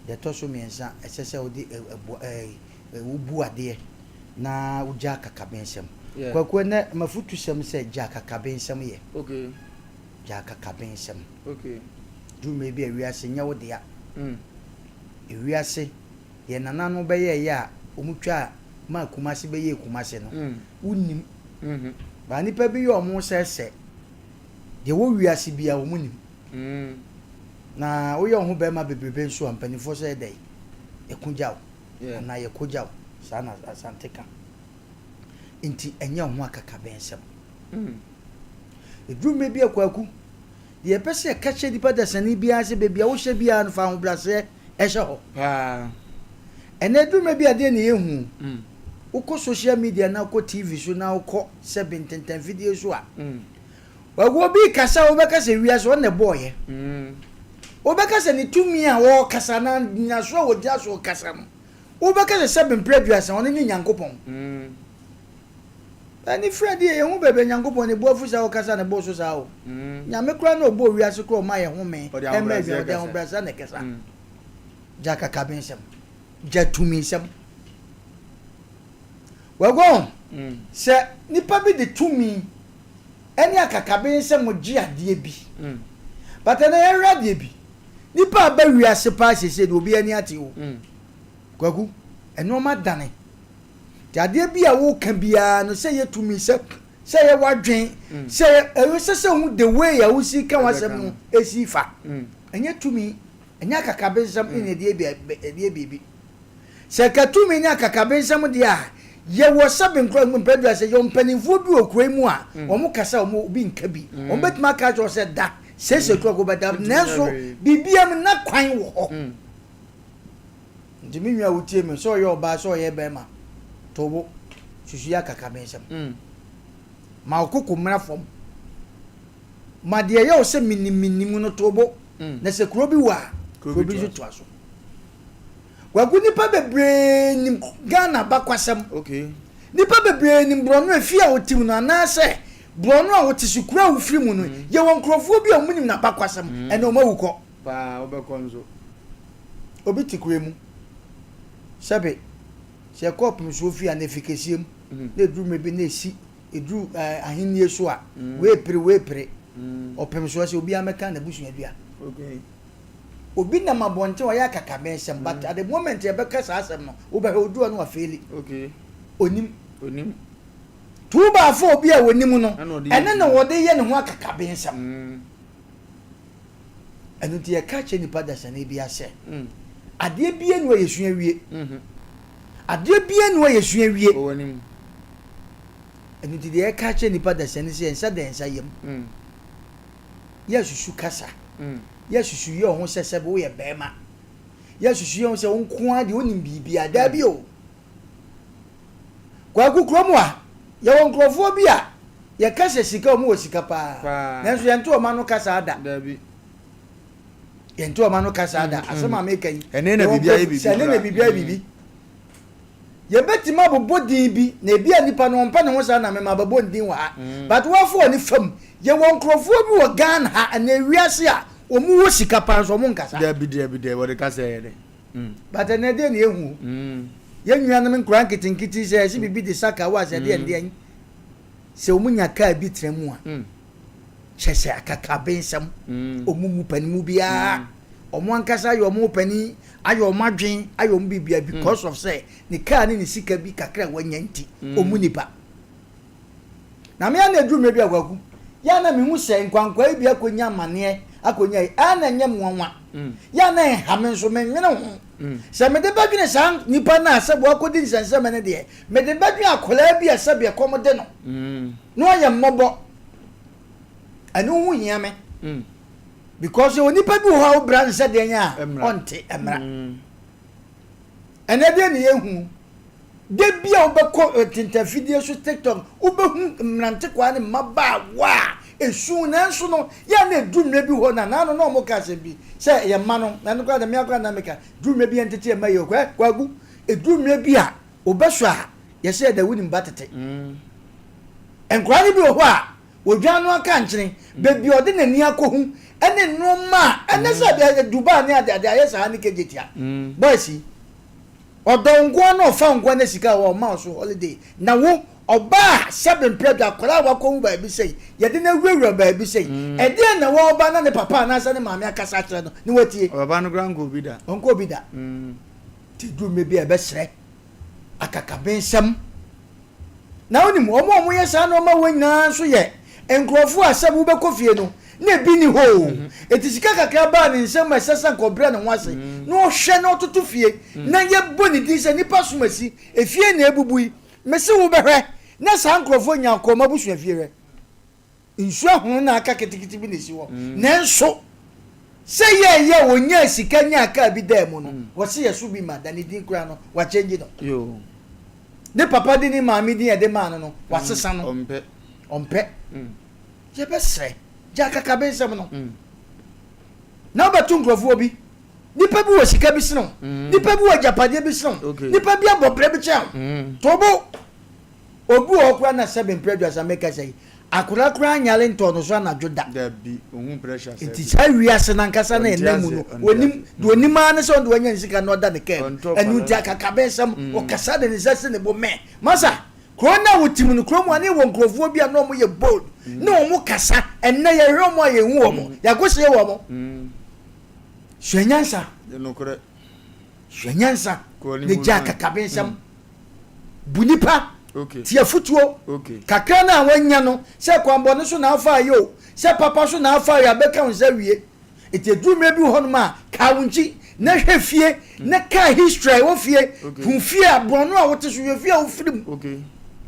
Deɛ ɛtɔ so mmiɛnsa, ɛsɛ sɛ wode eh, eh, eh, wobu adeɛ na wogya akakabensɛm. Yeah. Kwaku, ɛnnɛ m'afutusɛm sɛ gya akakabensɛm yɛ. Okay. Gya akakabensɛm. Okay. Duru mmerɛ bi a wiase nyɛ wo dea. Mm. Ewiase, deɛ nananom bɛyɛɛyɛ a wɔtwaa maa Kumasi bɛyɛɛ Kumasi no, Mm. wonnim. Mm-hmm. Baa nnipa bi yɛ wɔn sɛ sɛ deɛ ɛwɔ wiase biara wɔn nim. Mm. Na woyɛ wo ho barima bebrebe nso a, mpanimfoɔ sɛ yɛ dɛn? Yɛko gya wo. Yeah. Anaa yɛkɔ gya wo. Saa na Asante ka. Nti ɛnyɛ wo ho akakabensɛm. Mm. Ɛduru mmerɛ bi a Kwaku, deɛ yɛpɛ sɛ yɛka kyerɛ nipa dasani biara sɛ baabi a wohyɛ biara no fa ahobrɛaseɛ hyɛ hɔ. Paa. Ɛnɛ ɛduru mmerɛ bi a deɛ na yɛhu. Mm. Wokɔ social media na wokɔ TV so na wokɔ sɛbe ntentanfidie so a, Mm. Kwaku obi rekasa a wobɛka sɛ wiase ɔno na ɛbɔɔyɛ. Mm. Wobɛka sɛ ne tumi a ɔrekasa anaa nnyinasoɔ a ɔgyina so rekasa no, wobɛka sɛ sɛbe mprɛ aduasa ɔno ne Nyankopɔn. Mm. Anifira deɛ yɛhu baabi a Nyankopɔn ne bo afu saa ɔkasa ne bo so saa o. Nyame koraa na ɔbɔɔ wiase koraa ɔma yɛ home Ɔde ɛma ahobrɛaseɛ aduane ɔde kasa. ahobrɛaseɛ na ɛkasa. Gya kakabensɛm. Gya tumisɛm. Waguo sɛ nipa bi de tumi ɛne akakabensɛm gye adeɛ bi. But ɛnɛ yɛhwɛ adeɛ bi. Nipa a aba wiase paa seesei deɛ obi ani ate o. Kwaku, nnoɔma dane. Nti adeɛ bi a woka biara no sɛ yɛ tumi sɛ sɛ yɛ w'adwen sɛ yɛ ɛyɛ sɛ sɛ hu the way a wosi ka w'asɛm no esi fa. Ɛnyɛ tumi, ɛnyɛ akakabensɛm ɛna ɛde yɛ ɛde yɛ biribi. Sɛ ɛka tumi ne akakabensɛm deɛ a, yɛwɔ sɛbe nkora mprɛdua sɛ yɛwɔ mpanimfoɔ bi wɔ kuro yi mu a wɔn kasa wɔn obi nka bi. Wɔn bɛtumi aka akyerɛ wo sɛ da seesei kura ko bɛda nanso biribiara mu na kwan wɔ hɔ. Nti me nua a wotie me, sɛ ɔyɛ ɔbaa sɛ ɔyɛ bɛrima, to wo bo, susu yɛ akakabensɛm. Ma wo koko mmra fam. Ma deɛ ɛyɛ wo sɛ menim menim no to wo bo. Na sɛ kuro bi wɔ a, kuro bi nso toa so. Kwaku nnipa bebree nim Ghana abakwasɛm. Nnipa bebree nim borɔno efie a wote mu no anaasɛ borɔno a wote so, kuro a wofiri mu no. Yɛwɔ nkurɔfoɔ bi a wɔnim n'abakwasɛm, ɛnna wɔawu kɔ. Paa wobɛkɔ nso. Obi te kura mu. Sɛbe, sɛ yɛkɔ ɔpemsoɔ fie anaa efi kɛseɛ mu na ɛduru mmerɛ bi na ɛsi, ɛduru ɛɛ ahennie so a, wei pere, wei pere. Ɔpemsoɔ sɛ obiara mmɛka n'abusua dua. Okay. Obi nam abɔnten ɔyɛ akakabensɛm but at the moment yɛbɛka saa asɛm no, wobɛhwɛ odu hɔ no wafeeli. Okay. Onim. Onim. Tuubaafo obi a onim no, Ɛna ɔde yɛ ɛne na adwuma. wɔde yɛ ne ho akakabensɛm. Ɛno nti yɛka kyerɛ nipa dasani biara sɛ, adeɛ biara nni hɔ a yɛsua wie. Adeɛ biara nni hɔ a yɛsua wie. Ɛno nti deɛ yɛka kyerɛ nipa dasani sɛ yɛn nsa da yɛn nsa yam. Yɛasusu kasa. Yɛasusu yɛ ho sɛ sɛbe woyɛ barima. Yɛasusu yɛ ho sɛ wo nko ara deɛ wonim biribiara. Daabi o. Kwaku kurom ha, yɛwɔ nkurɔfoɔ bi a yɛka sɛ sika wɔn wɔ sika paa, nanso yɛnte wɔn ano kasa da. Yɛnte wɔn ano kasa da. Asɛm a meka yi, ɛne na biribi ayɛ biribi. Sɛ ɛne na biribi ayɛ biribi. Yɛbɛtumi abobɔ din bi na ebia nipa no ɔmpɛ ne ho saa na mema bɛbɔ ne din wɔ ha but woafa w'ani fam yɛwɔ nkurɔfoɔ bi wɔ Ghana ha anaa wiase a wɔn wɔ sika paa nso wɔn nkasa. Dabi dabi dabi wɔde kasa yɛ dɛ. But ɛnɛ deɛ na yɛhu o. Yɛn nuanom nkoraa nketenkete sɛ yɛse biribi de saka wo a sɛ ɛdeɛ ndeɛn sɛ wɔn nya kaa bi tena mu a kyɛ sɛ akakabensɛm wɔn mu panimu biara wɔn ankasa yɛ wɔn panin ayɛ wɔn adwen ayɛ wɔn biribiara because of sɛ ne kaa ne ne sika bi kakra a wanya nti ɔmmu nipa. Na me a na ɛduru mmerɛ bi a Kwaku, yɛ a na mehu sɛ nkwankwaa yi bi akɔnya amaneɛ akɔnya yi, a na ɛnyɛ me nwanwa, yɛ a na ɛnha me nso, mennwene ho. Sɛ mede bɛdwene saa nipa no a sɛbi wakɔdi nsɛnsɛmɛ no deɛ, mede bɛdwene akwadaa bi a sɛbi ɛkɔm de no na ɔyɛ mmɔbɔ. Ɛno ho hia me. Because yɛwɔ nipa bi wɔ hɔ a wobra no sɛ deɛn a ɔnte mmra. Ɛnɛ deɛ ne yɛhu. Da bi a wobɛkɔ ntentafidie so TikTok wobɛhu mmerantekwaa ne mmabaawa a esu nanso no yɛ a na ɛduru mmerɛ bi hɔ na naano na wɔka asɛm bi sɛ yɛn mma no na ɛno koraa deɛ mmea koraa na meka duru mmerɛ bi yɛntete yɛn mma yie ɔkwa kwagu ɛduru mmerɛ bi a wobɛsɔ a yɛsɛ yɛda wonim ba tete nkwadaa no bi wɔ hɔ a Odwan no aka nkyene, baabi a ɔde n'ani akɔhu ne nnoɔma a ɛnɛ sɛ deɛ Dubai ne adeade ayɛ saa ne Kejetia. Boys yi, ɔdɔ wo nko ara na ɔfa wo nko ara na sika wɔ ɔma wo so holiday. Na wo, ɔbaa a sɛbe mprɛ du akwadaa a wakɔhu baabi sei, yɛde no awurawura baabi sei, ɛdeɛn na wɔ ɔba na ne papa anaasɛ ne maame akasa akyerɛ no na watie? Ɔpapa no koraa nkɔɔ bi da. Ɔnkɔɔ bi da. Nti ɛduru mmerɛ bi a yɛbɛsrɛ akakabensɛm. Na wonim, wɔn a wɔyɛ saa nneɛma wei nyinaa nso yɛ nkurɔfoɔ a sɛ wobɛkɔ fie no, na ebi nni hɔ o. Enti sika kakra baa ne nsam a ɛsɛ sɛ anka ɔbrɛ ne ho ase na ɔhwɛ na ɔtoto fie na yɛbɔ ne din sɛ nnipa som asi, efie na abubu yi. Mese wobɛhwɛ na saa nkurɔfoɔ nya kɔ wɔn abusuafie hwɛ. Nsu ahono na aka ketekete bi na esi hɔ. Nanso, sɛ yɛɛyɛ a wɔnyaa sika nyaa kaa bi daa mu no, wɔse yɛ so bi ma da ne din koraa no, wɔakyɛngye no. Ne papa din ne maame din a yɛde maa no no, wɔasesa no. Ɔmpɛ. Ɔmpɛ. Yɛbɛsrɛ, gya akakabensɛm no. Na wobɛto nkurɔfoɔ bi. Nipa bi wɔ sika bi sene wo. Nipa bi wɔ agyapadeɛ bi sene wo. Nipa bi abɔ brɛ bi kyɛn wo. To bo. Obi wɔ hɔ koraa na sɛbe mprɛ aduasa mekasa yi, akwadaa koraa nyare ntɔɔ no so anadwo da. Dabi, ohun pressure sɛ Nti saa wiase no ankasa na yɛnam mu no, onim, deɛ onim ara ne sɛ ɔno deɛ wanya ne sika na ɔda ne kaa mu. Ɛno nti akakabensɛm, ɔkasa de ne nsa si ne bo meh. Masa, kuro no a wote mu no, kurom ha no yɛwɔ nkurɔfoɔ bi a na wɔyɛ bold, na wɔn kasa, ɛnnɛ yɛhwɛ wɔn a yɛnhu wɔn, yɛagosie wɔn. Sua nyansa. Nokorɛ. Sua nyansa na gya akakabensɛm. Bu nnipa, tie afotuo. Kakra no a woanya no, sɛ kwan bɔne so na wofaeɛ o, sɛ papa so na wofaeɛ a, bɛka wo nsa awie. Nti ɛduru mmerɛ bi wɔ hɔnom a, kaa wo nkyi na hwɛ fie, na kaa history a ɛwɔ fie, hu fie a, borɔno a wote so, hwɛ fie a wofiri mu,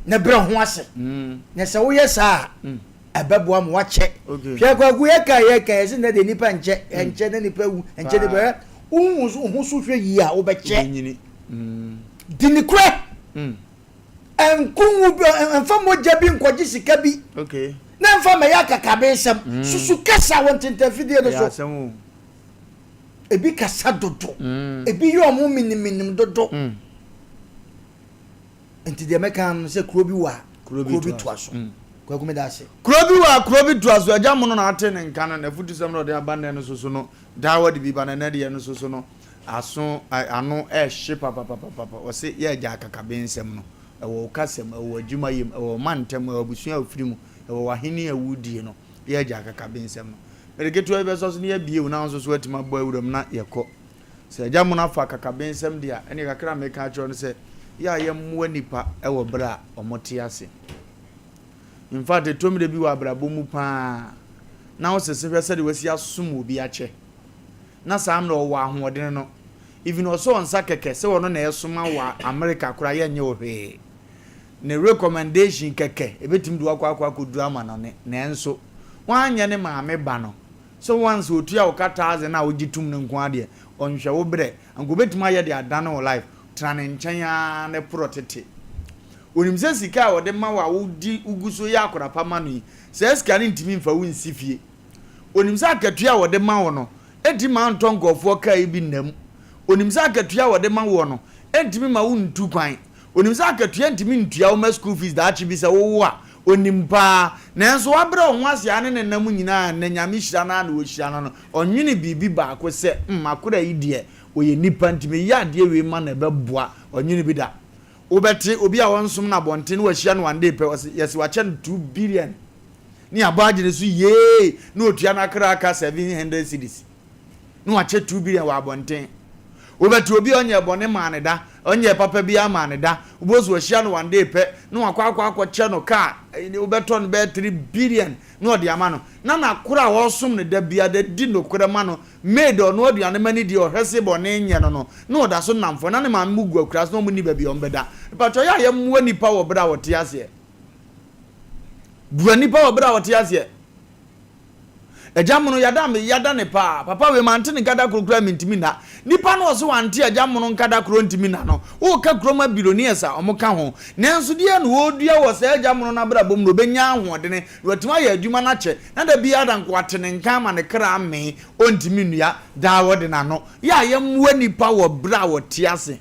na brɛ wo ho ase. Na sɛ woyɛ saa a, ɛbɛboa ma woakyɛ. Hwɛ Kwaku, yɛka yɛka, yɛse nnɛ deɛ nnipa nkyɛ, ɛnkyɛ na nnipa awu, ɛnkyɛ nnipa, hwɛ, wohu wo ho so hwɛ yie a, wobɛkyɛ. Di nokorɛ. Nko ngu bi, mfa mogya bi nkɔgye sika bi. Na mfa mmɛyɛ akakabensɛm. Mm. Susu kasa wɔ ntentafidie no so. Ebi kasa dodo. Mm. Ebi yɛ ɔmo miniminim dodo. Mm. Nti deɛ mɛka no sɛ kuro bi wɔ a kuro bi toa so. Kwaku meda ase. Kuro bi wɔ a kuro bi toa so. Agya mono na ate ne nka no n'afutusɛm na ɔde aba nnɛ no so so no daa wɔde bi ba no ɛnɛ deɛ no so so no Aso ano ɛhye papapapapa. Ɔse yɛ agya akakabensɛm no, ɛwɔ wo kasa mu, ɛwɔ w'adwumayɛ mu, ɛwɔ wo mantam, ɛwɔ abusua a wofiri mu, ɛwɔ w'ahenni a wodie no, yɛ agya akakabensɛm no. Mede ketewa bi bɛsɔ so na yɛabie wo na wo nso so woatumi abɔ awura mu na yɛkɔ. Sɛ agya mono afa akakabensɛm deɛ a, ɛneɛ kakra a meka akyerɛ wo ne sɛ, yɛ a yɛmmoa nnipa wɔ berɛ a wɔte ase. In fact, ɛtɔ mmerɛ bi wɔ abrabɔ mu paa na wosese hwɛ sɛdeɛ wasi asom obi akyɛ. na saa mmerɛ ɔwɔ ahoɔdene no even ɔsɔɔ nsa kɛkɛ sɛ ɔno na ɛsoma wɔ America koraa yɛnyɛ wo hwee ne recommendation kɛkɛ ɛbɛtumi de wakɔ akɔ akɔduru amanɔne nanso wanyɛ ne maame ba no sɛ once ɔtua wo ka thousand a wogye tom no nko ara deɛ ɔnhwɛ wo berɛ anka ɔbɛtumi ayɛ de adane wo life tena ne nkyɛn ara ne porɔ tete onim sɛ sika a ɔde ma wo a wodi wogu so yɛ akora pa ma no yi saa sika no ntumi mfa wo nsi fie Onim sɛ akatua a wɔde ma wo no ntumi mma wontɔ nkurɔfoɔ kaa yi bi nna mu. Onim sɛ akatua a wɔde ma woɔ no ntumi mma wontu kwan. Onim sɛ akatua ntumi ntua wo mma school fees daakye bi sɛ wowo a. Onim paa. Nanso wabrɛ wo ho ase ara ne ne nna mu nyinaa nnɛ Nyame hyira no ara na ɔhyira no no, ɔnwene biribi baako sɛ, hmm, m'akora yi deɛ, ɔyɛ nipa nti meyɛ adeɛ wei ma no ɛbɛboa. Ɔnwene bi da. Wobɛte obi a ɔnsom no abɔnten na wahyia no one day pɛ, ɔse yɛse wakyɛ no 2 billion ne yɛabɔ agye ne so yee na ɔtua n'akra aka 700 cedis na wakyɛ 2 billion wɔ abɔnten. Wobɛte obi a ɔnyɛɛ bɔne maa no da, ɔnyɛɛ papa biara maa no da, wobɛhu sɛ wahyia no one day pɛ na wakɔ akɔ akɔkyɛ no car, wobɛtɔ no bɛyɛ 3 billion na ɔde ama no, na n'akora a ɔresom no da biara da di nokorɛ ma no, maid a ɔnoa aduane ma no di, ɔhwɛ se bɔne nyɛ no no, na ɔda so nam fam, na ne maame mo gu akuraase na wɔn nni baabi a wɔbɛda. Mpakyɛw, yɛ a yɛmmoa nnipa wɔ berɛ a wɔte aseɛ. Boa nnipa wɔ berɛ a wɔte aseɛ. Agya mono yada me yada ne paa. Papa wei mante ne nka da koro koraa mentumi nna. Nipa no ɔse wante agya mono nka da koro ɔntumi nna no, woka kurom a billionaires a ɔmo ka ho. Nanso deɛn na ɔredua wɔ saa agya mono no abrabɔ mu na ɔbɛnya ahoɔdene na watumi ayɛ adwuma no akyɛ na da biara da nka wate ne nka ama ne kra amee ɔntumi nnua daa ɔde n'ano yɛ a yɛmmoa nipa wɔ berɛ a ɔte ase.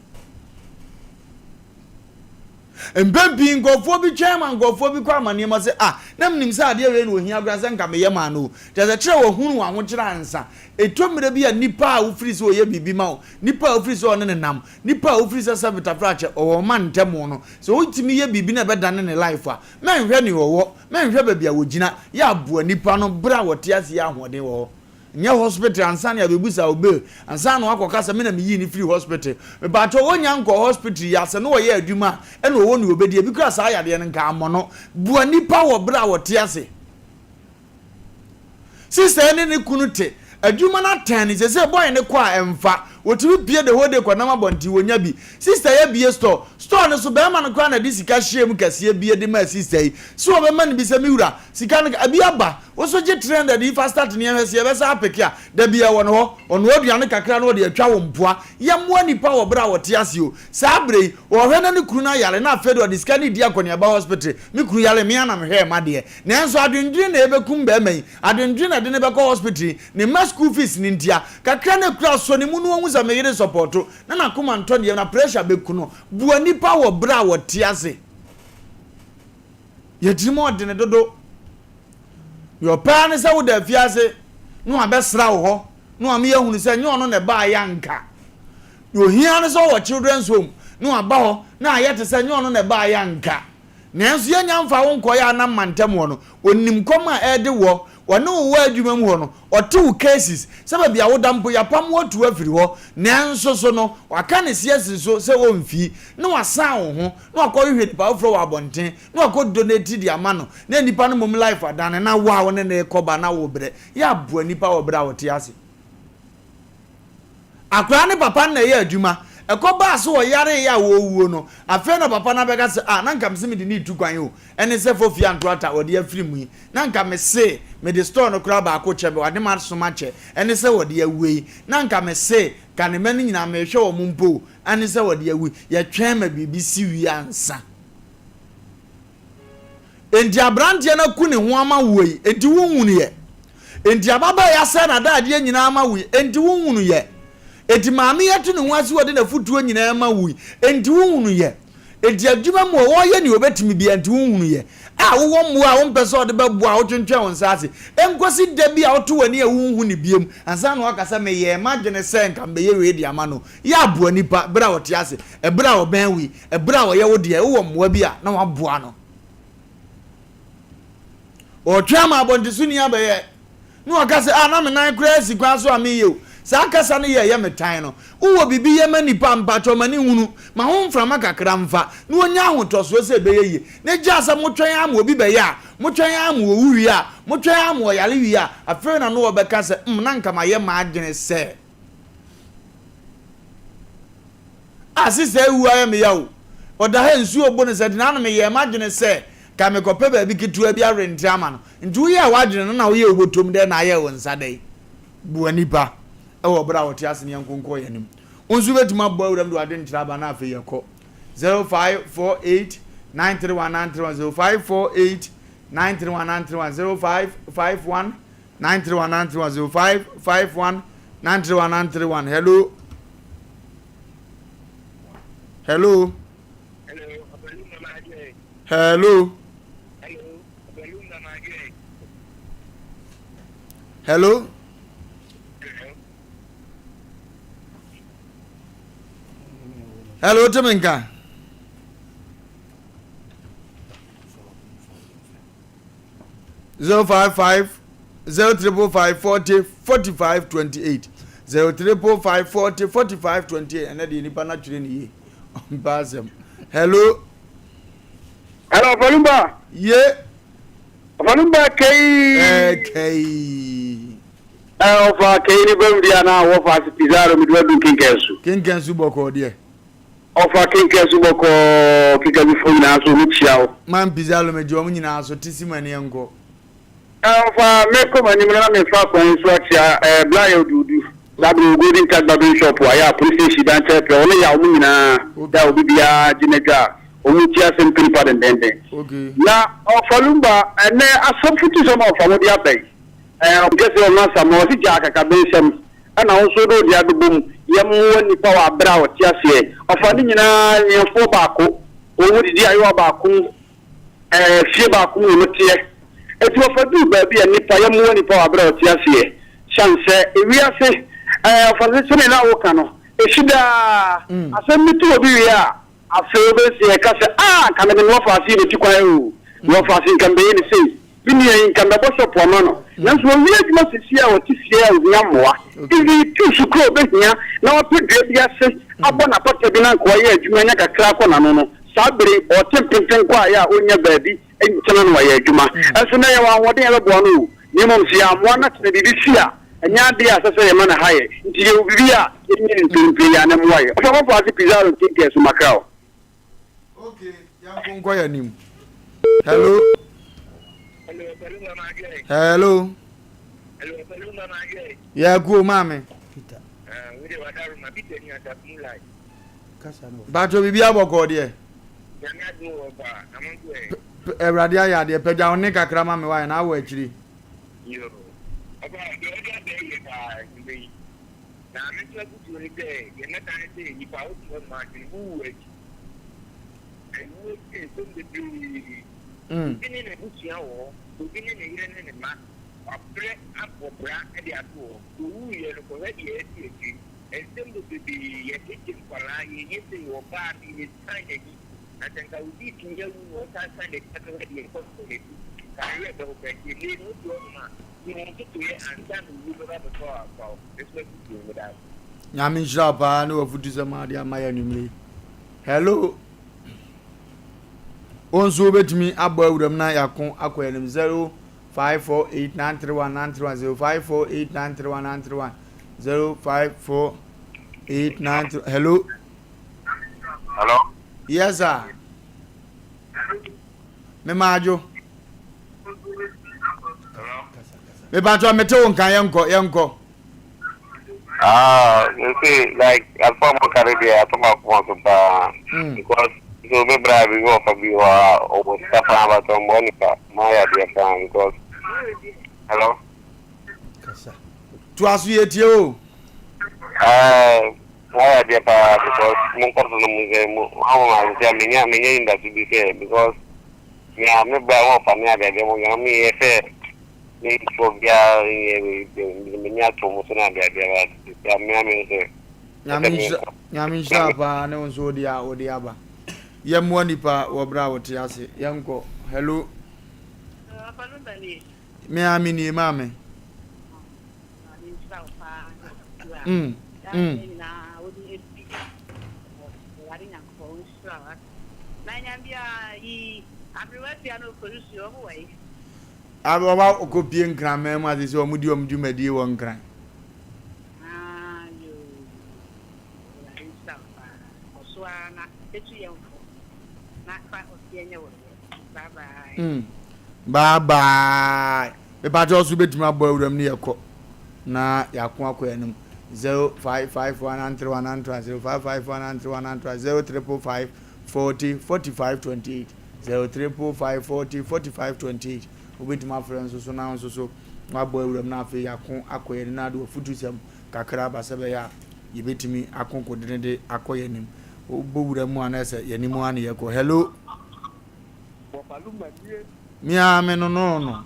Mpɛn pii nkurɔfoɔ bi twɛn ma nkurɔfoɔ bi kɔ amanneɛ mu sɛ, Ah, na menim sɛ adeɛ wei na ɔhia koraa sɛ nka meyɛ maa no o. Kyerɛ sɛ, kyerɛ wahunu w'ahokyerɛ ansa. Ɛtɔ mmerɛ bi a nnipa a wofiri sɛ ɔyɛ biribi ma wo, nnipa a wofiri sɛ ɔne no nam, nnipa a wofiri sɛ sɛ Fetafrakyɛ ɔwɔ wo ma ntɛm no, sɛ wotumi yɛ biribi na ɛbɛdane ne life a, mɛnhwɛ nea ɔwɔ, mɛnhwɛ baabi a ɔgyina, yɛ aboa nnipa no berɛ a wɔte ase yi ahoɔden wɔ hɔ. Nyɛ hospital ansa na yɛabɛbusa wo bail ansa na woakɔka sɛ me na meyii no firii hospital. Mepakyɛw ɔnnya nkɔɔ hospital yi a sɛ na ɔyɛ adwuma a ɛna ɔwɔ nea ɔbɛdi ebi koraa saa yadeɛ no nka ammɔ no. Boa nnipa wɔ berɛ a wɔte ase. Sister yi ne ne kunu te adwuma no atɛn no sesei boy no kɔ a ɛmfa wɔtumi pue the whole day kɔnam abɔnten wɔnya bi. Sister yi abue store, store no so barima no koraa na de sika hyɛɛ mu kɛseɛ bie de maa sister yi sɛ ɔbɛma no bi sɛ me wura sika no ebi aba Wo so gye 300 yi fa start ne yɛnhwɛ sɛ yɛbɛsan apeke a. Da biaa ɛwɔ ne hɔ. Ɔnoa aduane kakra na ɔde atwa wo mpoa. Yɛmmoa nnipa wɔ berɛ a wɔte ase o. Saa berɛ yi, ɔrehwɛ na ne kunu no ayare na afei deɛ ɔde sika no redi akɔneaba hospital. Me kunu yare, me ara na mehwɛɛ m'adeɛ. Nanso adwendwene na ɛbɛkum barima yi. Adwendwene na ɛde no bɛkɔ hospital yi. Ne mma school fees no ntia. Kakra na ɛkura sɔ ne mu na wahu sɛ me yere sɔpɔɔto na n'akoma ntɔ ne yam na pressure bɛku no. Boa nnipa wɔ berɛ a wɔte ase. Yɛn tirim ɔdene dodo. Deɛ ɔpɛ ara ne sɛ woda afiase na wabɛsra wo hɔ na wama yɛahunu sɛ nyɛ ɔno na ɛbaeɛ anka. Deɛ ɔhia ne sɛ ɔwɔ children's home na waba hɔ na ayɛ te sɛ nyɛ ɔno na ɛbaeɛ anka. Nanso yɛnnya mfa wo nkɔeɛ a na mantam hɔ no, ɔnim kɔm a ɛrede woɔ. Ɔne wo wɔ adwuma mu hɔ no, ɔte wo cases sɛ baabi a woda mpo yɛapam wo atu afiri hɔ. Nanso so no, waka ne se asi so sɛ ɔmfii na wasan wo ho na wakɔhwehwɛ nipa foforɔ wɔ abɔnten na wakɔ donate de ama no na nipa no mmom life adane na wo a wo ne no rekɔ ba na wo brɛ yɛ aboa nipa wɔ berɛ a ɔte ase. Akwadaa ne papa no na ɛyɛ adwuma ɛkɔ baa so ɔyareeɛ a wɔrewuo no afei na papa no abɛka sɛ ah na nka mese mede no retu kwan o ɛne sɛ Fofie anto ata ɔde afiri mu yi na nka mese mede store no koraa baako kyɛ me ɔde m'asom akyɛ ɛne sɛ ɔde awue yi na nka mese ka ne mma no nyinaa mehwɛ wɔn mpo o ɛne sɛ ɔde awu yɛtwɛn ma biribi si wie ansa. Enti aberanteɛ no aku ne ho ama woɔ yi, enti wonhunuiɛ? Enti ababaa yi asɛe n'adaadeɛ nyinaa ama wo yi, enti wonhunuiɛ? Enti maame yi atu ne ho asi hɔ de n'afotuo nyinaa ma wo yi, enti wonhunuiɛ? Enti adwuma mu hɔ, ɔreyɛ nea ɔbɛtumi biara, enti wonhunuiɛ? A wowɔ mmoa a wompɛ sɛ ɔde bɛboa a wotwentwɛn wo nsa ase, ɛnkɔsi da bi a woto w'ani a wonhu no bio ansa na woaka sɛ, Meyɛɛ m'adwene sɛ nka mebɛyɛ wei de ama no. Yɛ aboa nipa berɛ a ɔte ase, ɛberɛ a ɔbɛn wo yi, ɛberɛ a ɔyɛ wo deɛ, wowɔ mmoa bi a na waboa no. Ɔretwɛn ama abɔntesoni abɛyɛ na waka sɛ, ah, na me nan koraa asi kwan so a meyɛ o. Saa kasa no yɛ ɛyɛ me tan no. Wowɔ biribi yɛ ma nipa a, mpakyɛw ma no nhunu. Ma ho mframa kakra mfa na ɔnya ahotɔsoɔ sɛ ɛbɛyɛ yie. Na gyaa sɛ motwɛn ara ma obi bɛyɛ a, motwɛn ara ma ɔwu wie a, motwɛn ara ma ɔyare wie a, afei na na ɔbɛka sɛ, mm, na nka mayɛ m'adwene sɛ. Ah sister ewu ayɛ me ya o. Ɔda ha nsuo bo no sɛ nti naano meyɛɛ m'adwene sɛ ka mekɔpɛ baabi ketewa bi arentre ama no. Nti woyɛɛ w'adwene no na woyɛɛ wo bɔtɔm dɛn na ayɛɛ wo nsa dɛn? Boa nipa wɔ berɛ a ɔte ase ne yɛnko nkɔ yɛn anim. Wo nso wobɛtumi abɔ awuram de w'adwenkyerɛ aba na afei yɛkɔ. 0548 931 931 0548 931 931 0551 931 931 0551 931 931 hello hello. Hello. Hello. Hello. Hello, wote me nka? 055 0555 40 45 28 0555 40 45 28 ɛnɛ deɛ nipa no atwerɛ ne yie ɔmpa asɛm. Hello. Hello, Falumba. Ye. Falumba kei. Eh, kei. Eh, ɔfa kei ni bɛm di ana wɔfa ase Pizarro mi duwa dun kinkɛnsu. Kinkɛnsu bɔkɔɔ deɛ. Ɔfa kinkɛnsu bɔkɔɔ kinkɛnsu fo nyinaa so ɔmo kyia wo. Man Pizarro me gye ɔmo nyinaa so te si mu ani nkɔ. Eh, ɔfa me kɔ m'anim na me fa kwan so akyia eh, Blayɛ Oduodu. Saa bere wɔ Golden Touch Barbering Shop a ɛyɛ a Police Station dan kyɛɛ pɛ, ɔne Yaw mo nyinaa da a obi biara gye n'adwa a wɔn ti ase mpe nipa dendenden. Na ɔfa Lumba ɛnɛ asɛm futusɛm a ɔfa mo de aba yi, ɛɛ ɔmpɛ sɛ ɔno Asamoah ɔse gyaa akakabensɛm ɛna wo nso wode wo deɛ abɛbɔ mu, yɛmmoa nipa wɔ abere a ɔte aseɛ. Ɔfa ne nyinaa anuafoɔ baako, wɔn didi ayewa baako mu. Ɛɛ, fie baako mu na wɔteɛ. Enti wɔfa duu baabi a nnipa, yɛmmoa nnipa wɔ aberɛ a wɔte aseɛ. Siane sɛ ewiase, ɛɛ, ɔfa sɛdeɛ na woka no, ɛsi daa. Asɛm bi to obi wie a, afei wobɛsi ɛka sɛ, Ah, anka mede me wɔfaase yi bɛtu kwan oo, me wɔfaase yi nka mebɛyɛ no sei, me nua yi nka mebɛbɔ shop ama no. Nanso wɔwie adwuma seesei a ɔte fie a ɔhia mmoa. Even tu so koraa a ɔbɛhia na wapɛ dua bi ase abɔ n'apata bi na anka wayɛ adwuma anya kakra akɔ n'ano no, Saa bere yi, ɔte mpenten kwaeɛ a ɔnnya baabi ntena na wayɛ adwuma. Nso nnɛ yɛwɔ ahoɔden a ɛbɛboa no o, na mmom sɛ yɛammoa no na sɛ biribi si a, ɛnyɛ adeɛ a ɛsɛ sɛ yɛma no ha yɛn. Nti yɛwɔ biribi a yɛnyɛ no mprempren yi a na ɛmmoa yɛn. Ɔsɔfo Ase Pizarro Nkenkeɛ so Macau. Okay, yɛnko nkɔ yɛn anim. Hello. Hello. Yɛkuo maame. Mpakyɛw biribi abɔkɔɔ deɛ. Awurade ayɛ adeɛ pagya wo nne kakra ma me wae na awɔ akyiri. Mm. Nsɛm bebrebee, yɛtete nkwadaa, yɛyɛ sei, ɔbaa no yɛsan n'ani, na sɛ nka obi tumi awu na ɔsan san n'akyi akɔhwɛ deɛ ɛkɔ so wɔ n'akyi, nka ne werɛ bɛho koraa. Nti ɛnnɛ yi no wote hɔnom a, hu wo ntotoeɛ ansa na owuo bɛba abɛtɔ wo afa wo. Me nso m'afotuo no, meda ase. Nyame nhyira wo paa ne w'afutusɛm a wode ama yɛ anwummere yi. Hello. Wo nso wobɛtumi abɔ awuram na yɛako akɔ yɛn anim 0548 931 931 0548 931 931 0 5 4 8 9 3 hello. Hello. Yes sir. Me maajo. Me patro me te wo nka yɛnkɔ yɛnkɔ. Ah, you see, like, afa mo kare deɛ ato ma koma so paa. Because so be bra bi wɔ fa bi hɔ a ɔwɔ sika paa but ɔmmoa nipa ma yɛ adeɛ paa because hello. Kasa. Toa so yɛtie o. Ɛɛ moayɛ adeɛ paa because mo nkɔ so no mo sɛ mo ahoma ase sɛ menya menya nidaso bi sɛ because mea me bra wɔn fa me ade adeɛ mo yɛn me yɛ sɛ me nfoɔ biara nyɛ wei me nya ato mo so na ade adeɛ ba sɛ mea me sɛ Nyame nhyira Nyame nhyira paa ne wo nso wode a wode aba. Yɛmmoa nipa wɔ berɛ a wɔte ase. Yɛnkɔ. Hello. Me ara me nie maame. Mm, mm. Ɔba ɔkɔpie nkranman mu ase sɛ wɔn di wɔn dwumadie wɔ nkran. Mm. Bye bye. Mepakyɛ ɔso bɛtumi abɔ awuram ne yɛkɔ na yɛako akɔ yɛn anim 0551931931 0551931931 0555 40 45 28 0555 40 45 28 wobɛtumi afrɛ nso so na nso so wabɔ awuram na afei yɛako akɔ yɛn anim na ade wafutusɛm kakra aba sɛ bɛyɛ a yɛbɛtumi ako kodene de akɔ yɛn anim wobɔ wura mu a na ɛsɛ yɛn anim a na yɛkɔ hello. Me ara me no no no.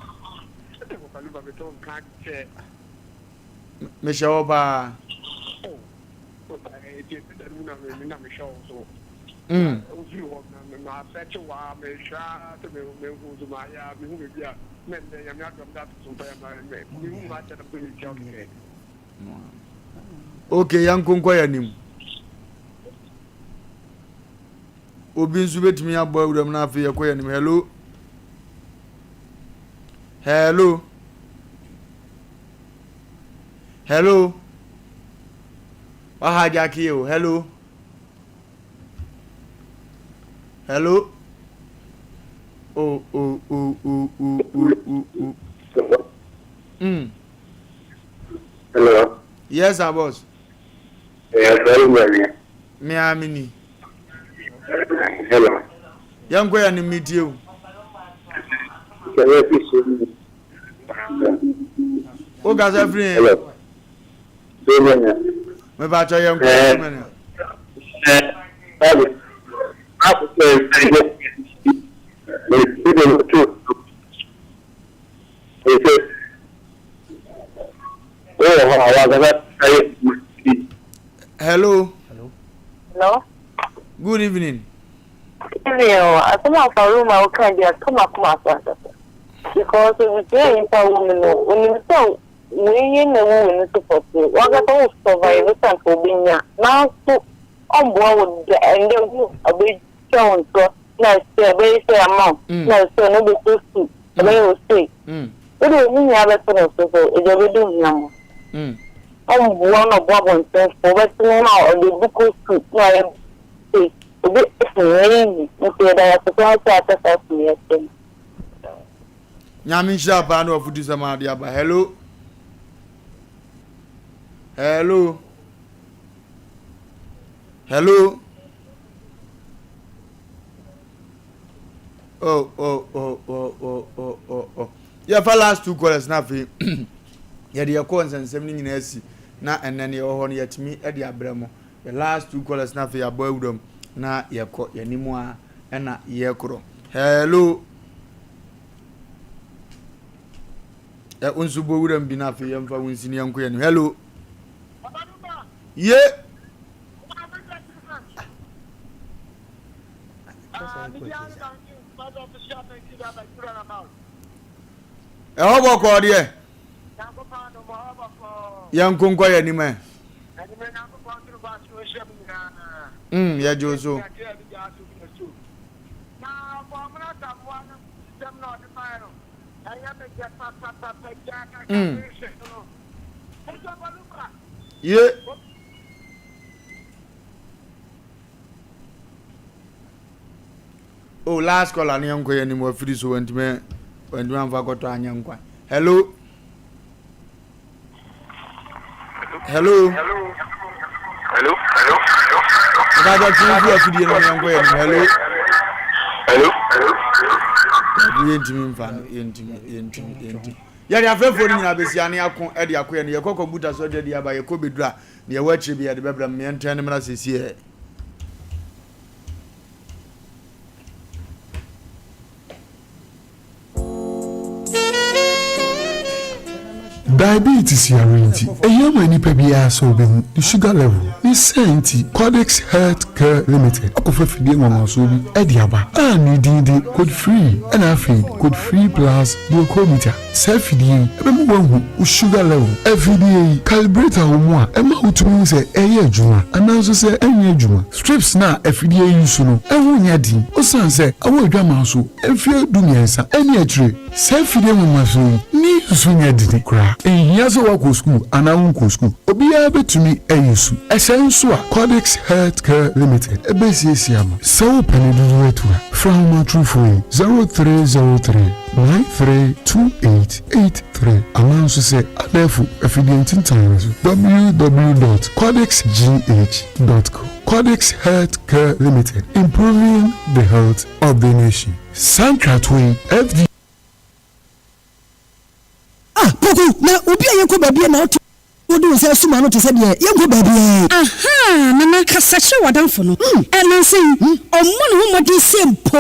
Mehyɛ hɔ paa. Mm. Okay, yɛnko nkɔ yɛn anim. Obi nso bɛtumi abɔ awuram no afei yɛkɔ yɛn anim. Hello. Hello. Hello. Waha jackie o. Hello. Hello. Oh, oh, oh, oh, oh, oh, oh, oh. Hello. Yes, sir, boss. Yeah, sorry, man. Me a me ni. Hello. Yɛn kɔ yɛn ni mi tie o. O kasa firi yɛn. Hello. Me ba kyɛ yɛn kɔ yɛn ni. Hello. Hello. Good evening. Evening o. Asɛm a fa room a woka bi atɔ m'akoma so ankasa. Because ebusua a nyimpa wɔ mu no, onim sɛ wei yɛ na ewu wɔ ne so pɔtee. Wankasa wo survive sɛ anka obenya. Nanso ɔmboa wo da ɛndɛ hu ɔbɛtwa wo ntorɔ na sɛ ɔbɛyɛ sei ama wo na sɛ no wobɛkɔ sukuu ɔbɛyɛ wo sei. Wode ne nyinaa bɛto no so sɛ agya bɛdi wo hwammɔ. Ɔmboa na ɔboa abɔntenfoɔ wobɛte no na ɔde bi kɔ sukuu na ɔyɛ sei. Obi ɛnyɛ easy nti yɛda wo ase paa sɛ akasa ato yɛn asɛm. Nyame nhyira paa ne wafutusɛm a ade aba. Hello. Hello. Hello. Oh, oh, oh, oh, oh, oh, oh, oh. Yɛfa last two callers na afei yɛde yɛkɔ nsɛnsɛm no nyinaa asi na ɛnɛ no yɛwɔ hɔ no yɛtumi de abrɛ mo. The last two callers na afei yɛabɔ awura mu na yɛkɔ yɛn a ɛna yɛkorɔ. Hello. Ɛ nso bɔ wura mu bi na afei yɛmfa wo nsi ne yɛnkɔ yɛn Hello. Ye. Ɛhɔ bɔkɔɔ deɛ. Yɛnko nkɔ yɛn anim ɛ. Mm, yɛgye wo so. Mm. Ye. Oh, last caller ne yɛnkɔ yɛn anim wafiri so wantumi wantumi amfa kɔtɔ anyɛ nkwa. Hello. Hello. Hello. Ìbájọ́ tí wọ́n fi afidie no yɛnkɔ yɛn anim. Hello. Hello. Dabi yɛntumi nfa no yɛntumi yɛntumi yɛntumi. Yɛde afɛfoɔ no nyinaa bɛsi ane ako de akɔ yɛn yɛkɔ kɔmputa so de aba yɛkɔ bɛduru a deɛ ɛwɔ akyire bi yɛde bɛbrɛ mu yɛntɛn no mmra sɛsi ɛ. Diabetes yare nti, ehia ma nipa biara sɛ obehu ne sugar level. Ne saa nti, Cordix Health Care Limited akɔfa fidie nwanwasoɔ bi de aba a ne din de Code Free ɛna afei Code Free Plus Glucometer. Saa afidie yi bɛma woahu wo sugar level. Afidie yi, calibrator wɔ mu a ɛma wotumi hu sɛ ɛreyɛ adwuma anaa nso sɛ ɛnyɛ adwuma. Strips no a afidie yi use no ho nyɛ den osiane sɛ ɛwɔ adwaman so mfeɛ 13 ne akyire. Saa afidie nwanwaso yi ne use nyɛ den koraa. Ɛnhia sɛ woakɔ sukuu anaa wonkɔɔ sukuu, obiara bɛtumi a-use. Ɛsɛe nso a, Cordix Health Care Limited bɛsiesie ama. Sɛ wopɛ ne dodoɔ atu a, frɛ ahomatorofoɔ yi, 0303 932883 anaa nso sɛ abɛɛfo afidie ntentan no so, www dot cordixgh dot com. Cordix Health Care Limited, improving the health of the nation. Saa nkratoɔ yi, FDA. Ah Poku, na obi a yɛnkɔ baabi a na ɔte. Wode wo nsa asum ano te sɛ deɛ yɛnkɔ baabiara yi. Ahaa, Nana, kasa kyerɛ w'adamfo no. Nnansa yi, ɔmmɔ ne ho mmɔden sɛ mpo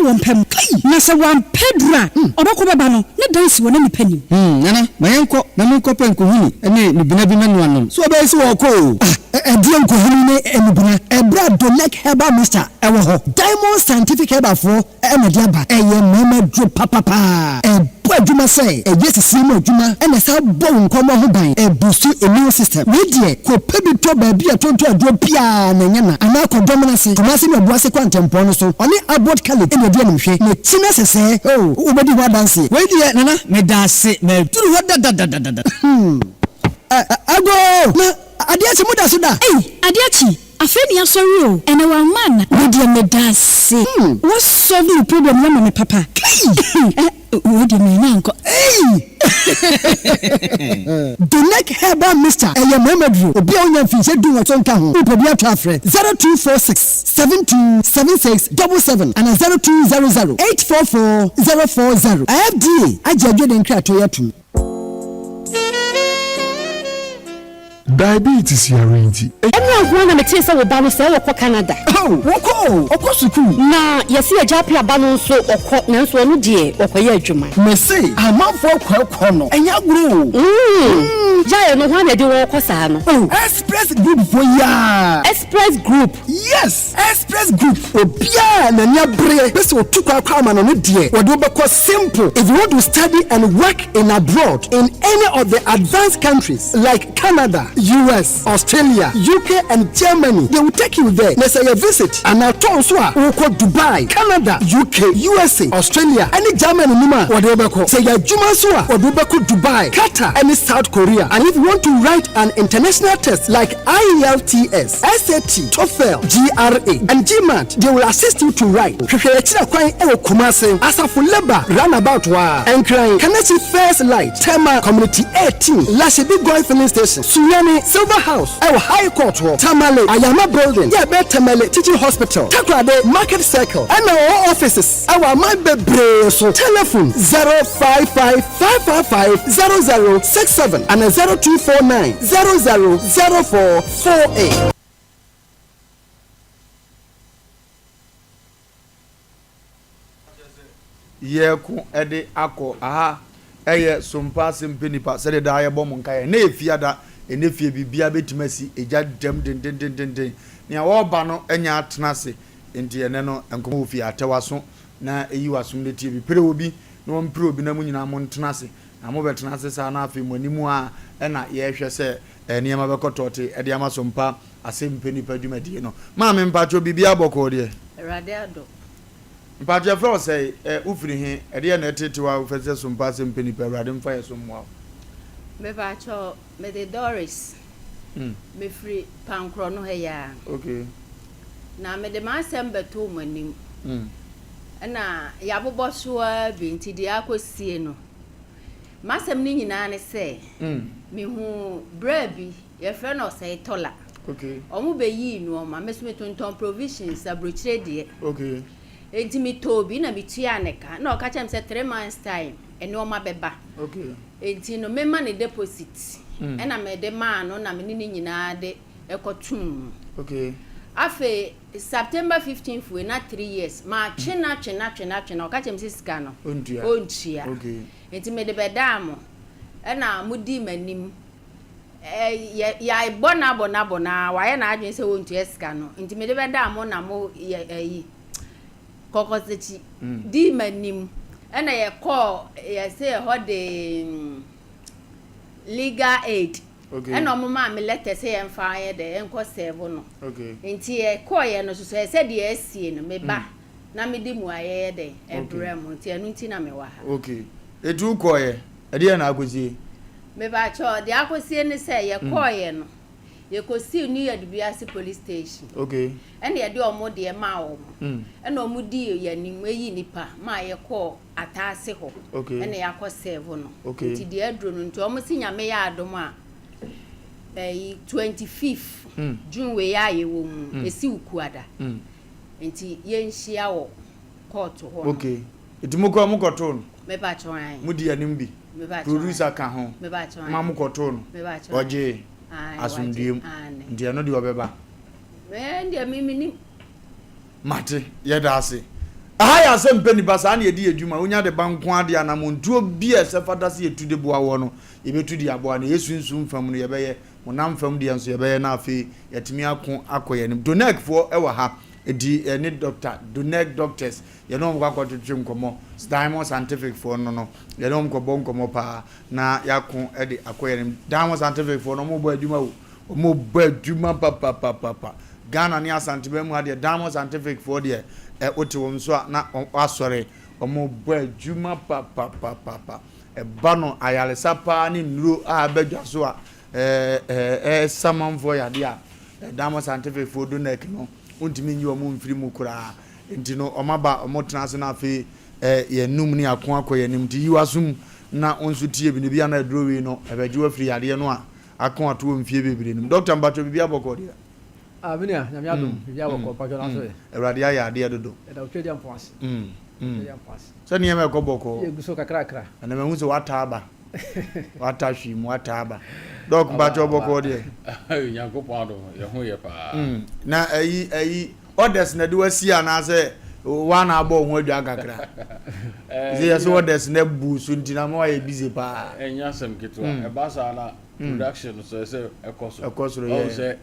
wɔ mpa mu. Na sɛ wampɛ aduru a, ɔbɛkɔ bɛba no, ne dan si hɔ na nnipa nnim. Nana, ma yɛnkɔ na menkɔpɛ nkohini ne nnubena bi mɛnoa nom. So ɔbɛyɛ sɛ wɔrekɔ o? Ah, ɛdeɛn nkohini ne nnubena? Ɛberɛ a Dolec Herbal Mixture wɔ hɔ. Diamond Scientific Herbal foɔ na ɛde aba. Ɛyɛ mmarima aduro papapaa. Ɛbɔ adwuma sɛ ɛyɛ sisie mu adwuma na ɛsan bɔ wo nkwammoa ho ban. Ɛbuustu immune system. Wei deɛ, kɔpɛ bi tɔ baabi a yɛtontɔn aduro biara na ɛnyɛ na. Anaa kɔ Dɔmena ase, Kumasi ne Obuasi kwantempɔn no so. Ɔne Abbot Caleb na ɛdi animhwɛ. N'akyi no sesɛɛ, oh, wobɛdi ho adanseɛ. Wei deɛ Nana, meda ase. Maduru hɔ dadadadada. Hmm. Ɛ, ɛ, agoo! Na adeɛ akye, moda so da? Ei, adeɛ akye, Afei ne yasɔre o, ɛnɛ wamma ana? Wo deɛ medaase, wa solve me problem yi ama me papa. Kai! Wei deɛ mannya ankɔ. Ei! Donec Herbal Mixture, ɛyɛ mmarima duro. Obi a ɔnya mfinhyia dunwɔtwe nka ho, wopɛ bi atɔ a frɛ 0246 72 76 77 anaa 0200 844 040. FDA agye adwene nkratoɔ yi atom. Diabetes yare nti. Ɛnora nko ara na metee sɛ wo ba no sɛɛ ɔkɔ Canada. Oh, wɔkɔ o, ɔkɔ sukuu. Na yɛse agya Appiah ba no nso ɔkɔ nanso ɔno deɛ ɔkɔyɛ adwuma. Mese amanfoɔ kɔ ɛkɔ no ɛnyɛ agorɔ o. Mm, gyae no, hwan na ɛde wɔn kɔ saa no? Oh, Express Group foɔ yi aa. Express Group. Yes, Express Group. Obiara a n'ani abere pɛ sɛ ɔtu kwan kɔ amanɔne deɛ, wɔde wo bɛkɔ simple. If you want to study and work in abroad in any of the advanced countries like Canada, US, Australia, UK and Germany, they will take you there. Na sɛ ɛyɛ visit anaa tour nso a, wokɔ Dubai, Canada, UK, USA, Australia ne Germany no mu a, wɔde wo bɛkɔ. Sɛ ɛyɛ adwuma nso a, wɔde wo bɛkɔ Dubai, Qatar ne South Korea. And if you want to write an international test like IELTS, SAT, TOEFL, GRA, and GMAT, they will assist you to write. Hwehwɛ yɛn akyiri kwan wɔ Kumasi, Asafo Labour Runabout hɔ ara, Nkran, Kaneshie First Light, Tema Community 18, Lashibi Goil Filling Station, Sunyani, Silver House wɔ High Court hɔ, Tamale, Ayama Building, yɛ ɛbɛn Tamale Teaching Hospital, Takoradi, Market Circle, ɛna wɔwɔ offices wɔ aman bebree so. Telephone, 055 555 0067 ana 0249 00 04 48. Yɛko de akɔ aha ɛyɛ sompa asɛm pɛ nipa sɛdeɛ daa yɛbɔ mo nkaeɛ ɛnɛ yɛ fiada ɛnɛ fie biribiara bɛtumi asi egya dɛm dendendendenden nea wɔreba no anya atena ase nti ɛnɛ no nkɔmmɔ wɔ fie atɛ w'aso na ɛyi w'asom no tie bi pere obi na wɔmpere obi na mo nyinaa mo ntena ase na mobɛtena ase saa na afei mo anim a ɛna yɛrehwɛ sɛ nneɛma bɛkɔ tɔɔte de ama sompa asɛm pɛ nipa dwumadie no maame mpakyɛw biribiara bɔkɔɔ deɛ. Awurade adom. Mpakyɛw yɛfrɛ wo sɛn ɛ wo firi he ɛdeɛn na ɛtete wo a wofɛ sɛ sompa asɛm pɛ nipa awurade mfa yɛ so mmoa wo. Mepakyɛw mede Doris mefiri Pankorɔ no ha yi ara. Okay. Na mede m'asɛm bɛtoo mo anim. Ɛna yɛabobɔ so ara bi nti deɛ akɔsie no m'asɛm no nyinaa ne sɛ mehuu braa bi yɛfrɛ no Ɔsɛe Tɔla. Wɔn bɛyii nnoɔma, me nso metontɔn provisions, aburokyire deɛ. Enti metɔɔ bi na metuaa ne ka. Na ɔka kyerɛɛ me sɛ 3 months time nnoɔma bɛba. Enti no mema no deposit. Ɛna mede maa no na me ne no nyinaa de kɔtoo mu. Afei September 15th wei na 3 years matwe no atwe no atwe no atwe no ɔka kyerɛɛ me sɛ sika no ɔntua. Enti mede bɛdaa mo ɛna modii m'anim. Yɛ yɛabɔ no abɔ no abɔ no ara wayɛ n'adwene sɛ ɔntua sika no nti mede bɛdaa mo na mo yɛ ɛyi kɔkɔsakyi dii m'anim ɛna yɛkɔɔ yɛsɛ ɛhɔ de legal aid ɛna ɔmo maa me letter sɛ yɛmfa yɛ dɛ yɛnkɔ sɛɛvo no nti yɛkɔɔyɛ no soso ɛsɛ deɛ asie no meba na mede mu ayɛyɛ dɛ ɛbrɛ mo nti ɛno nti na mewɔ ha. Okay etu kɔɔyɛ ɛdeɛ na akɔsie. Mepakyɛw, deɛ akɔsie ne sɛ, yɛkɔeɛ no, yɛkɔsii New Adubiase Police Station. Okay. Ɛna yɛde wɔn deɛ maa wɔn. Ɛna wɔn dii yɛn anim yii nnipa maa yɛkɔɔ Ataase hɔ. Okay. Ɛna yɛakɔ serve no. Okay. Nti deɛ aduro no, nti wɔn se Nyame yɛ adom a, ɛyi 25th June wei a yɛwɔ mu, ɛsi Wukuada. Nti yɛnhyia wɔ court hɔ no. Okay. Nti mokɔ mokɔtoo no? Mepakyɛw, ae. Modi anim bi? Producer ka ho ma mo kɔtoo no. Ɔgyee asomdwoeɛ mu. Nti ɛno deɛ ɔbɛba. Mate, yɛda ase. Ɛha yɛ asɛm pɛ nipa, saa na yɛdi yɛ dwuma. Wonya de ba nko ara deɛ anamontuo bi a ɛsɛ fata sɛ yɛtu de boa woɔ no, yɛbɛtu de aboa. Nea ɛyɛ sunsum fam no yɛbɛyɛ, honam fam deɛ nso yɛbɛyɛ na afei yɛatumi ako akɔ yɛn anim. Donec foɔ wɔ ha, enti yɛne Doctor, Donec Doctors, yɛne wɔn kɔ akɔtwetwe nkɔmmɔ. Diamond Scientific foɔ no no, yɛne wɔn kɔbɔ nkɔmmɔ paa na yɛako de akɔ yɛn anim. Diamond Scientific foɔ no, wɔrebɔ adwuma o. Wɔn bɔ adwuma papapapapa. Ghana ne Asanteman mu ha deɛ Diamond Scientific foɔ deɛ ɛ wote wɔn so a na wasɔre. Wɔn bɔ adwuma papapapapa. Ɛba no ayaresa paa ne nnuro a ɛba dwa so a ɛɛ ɛɛ ɛsa manfoɔ yadeɛ a ɛ Diamond Scientific foɔ Donec no wontumi nyi wɔn mfiri mu koraa. Nti no wɔn aba wɔn tena ase na afei ɛ yɛn num ne ako akɔ yɛn anim. Nti yi w'asom na wo nso tie bi na ebi a na aduro wei no ɛbɛgye wo afiri yadeɛ no a Ako ato wɔ mfie bebree no mu. Doctor mpakyɛw biribiara bɔkɔɔ deɛ? Ah me nua, Nyame adom, biribiara bɔkɔɔ, mpakyɛw na so ɛ? Awurade ayɛ adeɛ dodo. Yɛda wo Twedeampɔn ase. Twedeampɔn ase. Sɛ nneɛma ɛkɔ bɔkɔɔ. Yɛ gu so kakrakra. Ɛnɛ mahu sɛ wata aba. Wata hwee mu, wata aba. Doc mpakyɛw bɔkɔɔ deɛ? Nyankopɔn adom, yɛ ho yɛ paa. Na ayi ayi orders na de wasi anaasɛ wa na abɔ wo ho adwa kakra? Sɛ yɛ sɛ orders na bu so nti na ma wayɛ busy paa. Ɛnyɛ asɛm ketewa. Ɛba saa na production no so ɛsɛ ɛkɔ soro. Ɛkɔ soro yɛ. Ɔhu sɛ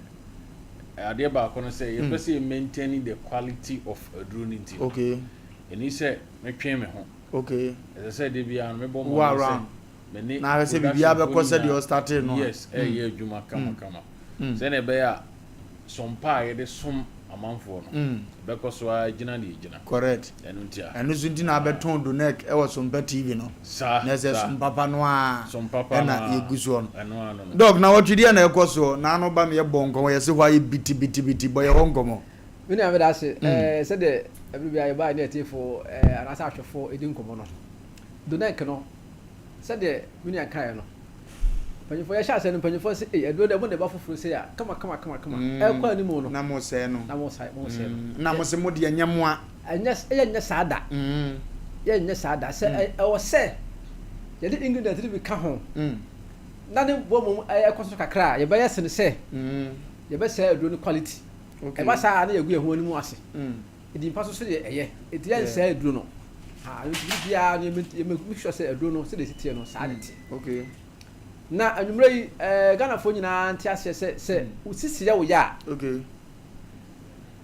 adeɛ baako no sɛ yɛpɛ sɛ yɛ maintain the quality of aduro no nti no. Okay. Ɛni sɛ metwe me ho. Okay. Ɛsɛ sɛ de biara no mebɔ mmɔden sɛ me ne na ahwɛ sɛ biribiara bɛkɔ sɛdeɛ ɔstartee no a. Yes, ɛyɛ adwuma kama kama. Sɛnea ɛbɛyɛ a som pa a yɛde som amanfoɔ no, ɛbɛkɔ so ara agyina deɛ ɛgyina. Correct. Ɛno nti a. Ɛno nso nti na abɛtɔn Donec wɔ Sompa TV no. Saa, Na ɛsɛ saa. som papa no ara Som papa no ɛna ara. yɛgu soɔ no. Ɛno ara no no. Doc, nawɔtwe deɛ na ɛkɔ soɔ? Naano ba me yɛbɔɔ nkɔmmɔ, yɛse hɔ ayɛ bitibitibiti, bɔ yɛn hɔ nkɔmmɔ. Me nua meda ase. Ɛɛ sɛdeɛ ɛberɛ biara yɛba a yɛne atiefoɔ ɛɛ anaasɛ ahwɛfoɔ di nkɔmmɔ no, Donec no, Sɛdeɛ me nua kaeɛ no, mpanyinfoɔ yɛhyɛ aseɛ no mpanyinfoɔ se ei aduro deɛ mo de ba foforɔ sei a kama kama kama kama ɛrekɔ anim no. Na mo sɛɛ no. Na mo sɛɛ mo sɛɛ no. Na mo se mo deɛ nyɛ moa. Ɛnyɛ yɛ nyɛ saa da. Yɛ nyɛ saa da sɛ ɛwɔ sɛ yɛde ingredient no bi ka ho na ne boɔ mmom ɛkɔ soro kakra a yɛbɛyɛ sene sɛ yɛbɛsɛe aduro no quality. Ɛba saa a na yɛgu yɛn ho anim ase. Edi mpa so sɛdeɛ ɛyɛ. Enti yɛnsɛe aduro no. Ha, nti biribiara no yɛ make sure sɛ aduro no sɛdeɛ ɛsi teɛ no saa na ɛteɛ. Okay. Na anwummerɛ yi, ɛɛ Ghanafoɔ nyinaa nte aseɛ sɛ sɛ wo sisi yɛ wo ya a. Okay.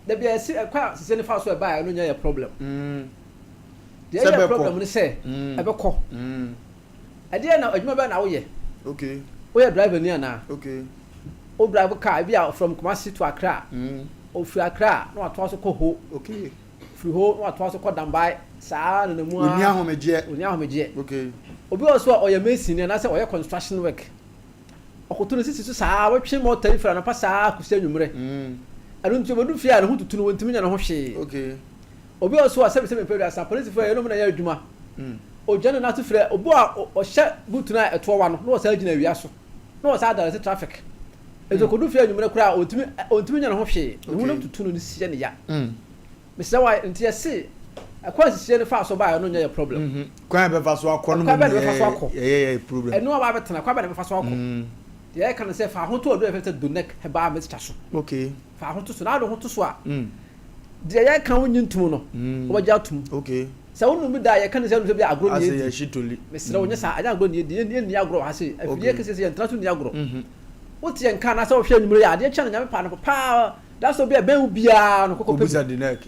Dabi a yɛsi ɛkwan a sisi no fa so ɛbaeɛ no nyɛ yɛ problem. Deɛ ɛyɛ problem no sɛ ɛbɛkɔ. Ɛdeɛ na adwuma bɛn na woyɛ? Okay. Woyɛ driver ni anaa? Okay. Wo drive car ebi a from Kumasi to Accra. Ofiri Accra na watoa so kɔ Ho. Okay. Firi Ho na watoa so kɔ Dambai. Saa na na mu ara. Onni ahomegyeɛ. Onni ahomegyeɛ. Okay. Obi wɔ so a ɔyɛ mason ni anaasɛ ɔyɛ construction work. Ɔkoto ne sisi so saa, watwe mortar yi firi anɔpa saa kɔsi anwummerɛ. Ɛno nti ɔbɛdu fie a ne ho tutu no, wɔntumi nyɛ ne ho hwee. Okay. Obi wɔ so a sɛbisɛbi mpɛ aduasa, polisifoɔ yɛ ɛnom na ɛyɛ adwuma. Ɔgyina ne nan so firi obi a ɔhyɛ boot no a ɛtoɔ wa no na ɔsan gyina awia so na ɔsan direct traffic. Nti ɔkɔdu fie anwummerɛ koraa a ɔntumi ɔntumi nyɛ ne ho hwee. Ne honam tutu no ne si yɛ ne ya. Mesrɛ wo nti yɛse ɛkwan sisiɛ no faa so baeɛ no nyɛ yɛ problem. Kwan a ɛbɛfa so akɔ no Kwan mmom bɛn na na ɛbɛfa so akɔ? ɛyɛ yɛ problem. Ɛno a wabɛtena kwan bɛn na ɛbɛfa so akɔ? Deɛ yɛka no sɛ fa ho to aduro a yɛfrɛ no sɛ Donec herbal mixture so. Okay. Fa ho to so na wode ho to so a deɛ yɛka wonnye ntom no wobɛgye atom. Okay. Sɛ wonom bi da a, yɛka no sɛ wonom sɛ bi a agorɔ na Asɛ yɛdi. yɛhye toli. Mesrɛ wo, nyɛ saa, ɛnyɛ agorɔ na yɛdi. Yɛnni agorɔ wɔ ha sei. Afidie kɛseɛ sei, yɛntena so nni agorɔ. Wote yɛn nka anaasɛ wohwɛ anwummere yi a, adeɛ kye a na Nyame pɛ anɔpa paa, da sɛ obi a ɛbɛn wo biara no, kɔkɔ pɛ Kɔbisa bi. Dinɛk.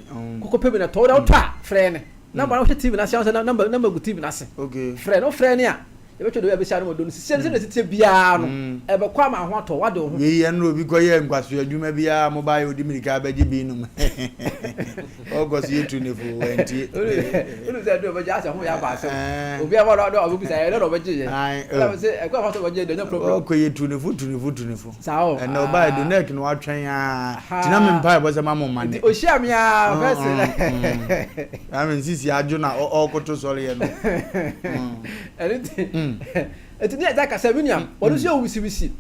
Kɔkɔ pɛ bi na tɔ. Wo deɛ wotɔ a, frɛ ne. Number no, wohwɛ TV no ase a, wohu sɛ number, number gu TV no ase. Frɛ no, wofrɛ ne a, Yɛbɛtwa deɛ ɔyɛ abɛsi ano ma dɔ no sisi sɛdeɛ ɛsi teɛ biara no ɛbɛkɔ ama ho atɔ wade wo ho. Wei ɛnna obi kɔ yɛ nkwasoɔ adwuma bi a mo ba yɛ odi mirika abɛgye bi nom ɔkɔ so yɛ tu ne fo ɛntie. Wonu sɛ ɛdɔ ɔbɛgye asɛ ho yɛ aba asɛm obi a wɔdɔ ɔdɔ ɔbɛbu sɛ ɛdɔ ɔbɛgye yɛ ɛna mo sɛ ɛkɔ afa so ɔbɛgye deɛ ɔnyɛ problem. Ɔkɔ yɛ tu ne fo tu ne fo tu ne fo. Saa o. Ɛnna ɔba yɛ donɛk na watwɛn aa ti na me mpa ɛbɔ sɛ ma mo ma ne. Nti ohyia mi aa fɛs. Ame nsisi adwo na ɔɔkoto sɔre yɛ no. Ɛno nti, ɛti ne yɛda kasa mi nua, wɔn nso yɛ wisiwisi.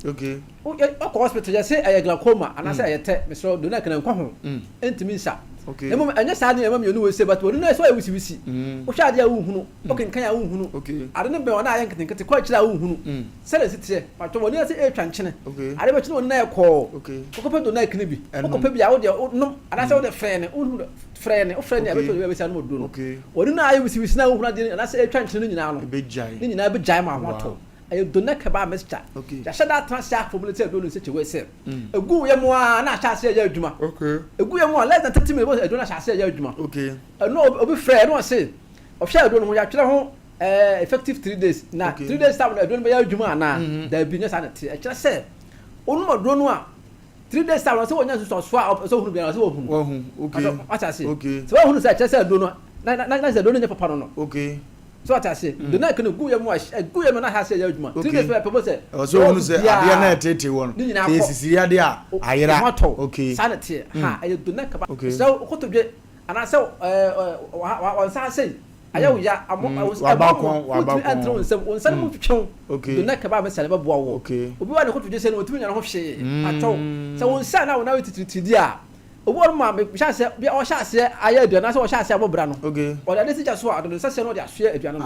Na mmom ɛnyɛ saa nneɛma mmienu wei sei, but w'ani no ayɛ sɛ ɔyɛ wisiwisi. Wohwɛ adeɛ a wonhunu, wokenkan a wonhunu, ade no bɛn wo na ayɛ nketenkete, kɔ akyire a wonhunu sɛdeɛ ɛsi teɛ. Patwɔ w'ani ase retwa nkyene, adeɛ bɛkye na w'ani no ayɛ kɔɔ. Wokɔpɛ Donaik no bi, wokɔpɛ bi a wodeɛ wonom anaasɛ wode frɛne, wonhunu frɛne, wofrɛ ne a ɛbɛtɔ baabi a bɛsi anom aduro no. W'ani no ayɛ wisiwisi na wonhunu adeɛ no anaasɛ ɛretwa nkyene no nyinaa no, ne nyinaa bɛgyae ma ho atɔ wo. Ɛyɛ Donaik herbal mixture. Yɛahyɛ da atena ase aformulate aduro no in such a way sɛ, Egu wo yam ara na ahyɛ aseɛ reyɛ adwuma. Egu yam a less than 30 minutes wobɛhu sɛ aduro no ahyɛ aseɛ reyɛ adwuma. Ɛno obi frɛɛ na ɔse ɔhwɛ aduro no ho yɛatwerɛ ho eh, effective 3 days na 3 days time no aduro no bɛyɛ adwuma anaa? Daabi, nyɛ saa na ɛteɛ. Ɛkyerɛ sɛ wonom aduro no a 3 days time no sɛ wɔnya nsusuansoɔ a ɔpɛ sɛ ohunu biara sɛ wɔhunu. Wate aseɛ? Sɛ wɔhunu sɛ ɛkyerɛ sɛ aduro no na na na sɛ aduro no nyɛ papa no no. So wate ase? The neck no gu yam a egu yam na ahyɛ ase yɛ adwuma. 3 days pɛ pɛ sɛ. Ɛwɔ sɛ ohunu sɛ adeɛ na ɛtete wɔ no. Ne nyinaa kɔ. Sɛ esisiri adeɛ a ayera. Ho atɔ. Okay. Saa na ɛteɛ. Ha ɛyɛ the neck ba. Okay. Sɛ wokotodwe anaasɛ ɛɛ wɔn nsa ase ayɛ wo ya amɔ Waba kɔn waba kɔn. Wotumi ɛntene wo nsam wo nsa no mu twetwe wo. Okay. The neck ba bɛsɛ na ɛbɛboa wo. Okay. Obi wa ne kotodwe sɛ no otumi nya ne ho hwee. Patwɔw sɛ wo nsa na wo nan yɛ titiritii di a. Obi wɔ hɔ nom a, mehyɛ aseɛ, bia ɔhyɛ aseɛ ayɛ aduane anaasɛ ɔhyɛ aseɛ abɔ bra no, ɔde ade si gya so a, ɔde ne nsa hyɛ na ɔde asoɛ aduane no.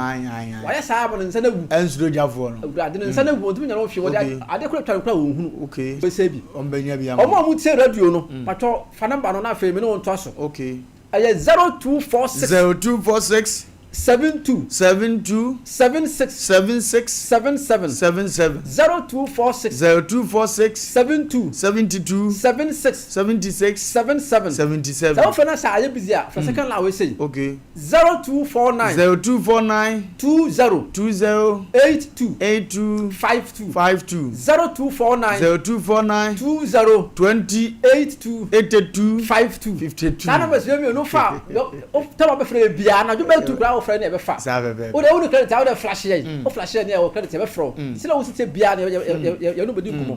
Wayɛ saa ama ne nsa no awu. Ɛnsuro gyafoɔ no. Awurade, ne nsa no awu, ɔntumi nya ne ho hwee. Ɔde ade koro atwa no koraa a, ɔnhunu. Bɛsɛe bi. Ɔmbɛnya bi ama Wɔn a wɔtie radio no, patwɔ fa number no na afei me ne wo ntoa so. Ɛyɛ 0246. 0246. 72. 72. 76. 76. 77. 77. 0246. 0246. 72. 72. 76. 76. 77. 77. Sɛ wofrɛ na sɛ ayɛ busy a, frɛ second line wei sei. Okay. 0249. 0249. 20. 20. 82. 82. 52. 52. 0249. 0249. 20. 20. 82. 82. 52. 52. Saa numbers wei mmienu fa tɛm a wobɛfrɛ yɛ biara anadwo bɛyɛ tu koraa wofrɛ ne yɛbɛfa. Saa pɛpɛɛpɛ. Wode wone credit a wode flash yɛn. Wo flash yɛn ne yɛwɔ credit yɛbɛfrɛ wo. Sɛdeɛ wosi teɛ biara no yɛne wo bɛdi nkɔmmɔ.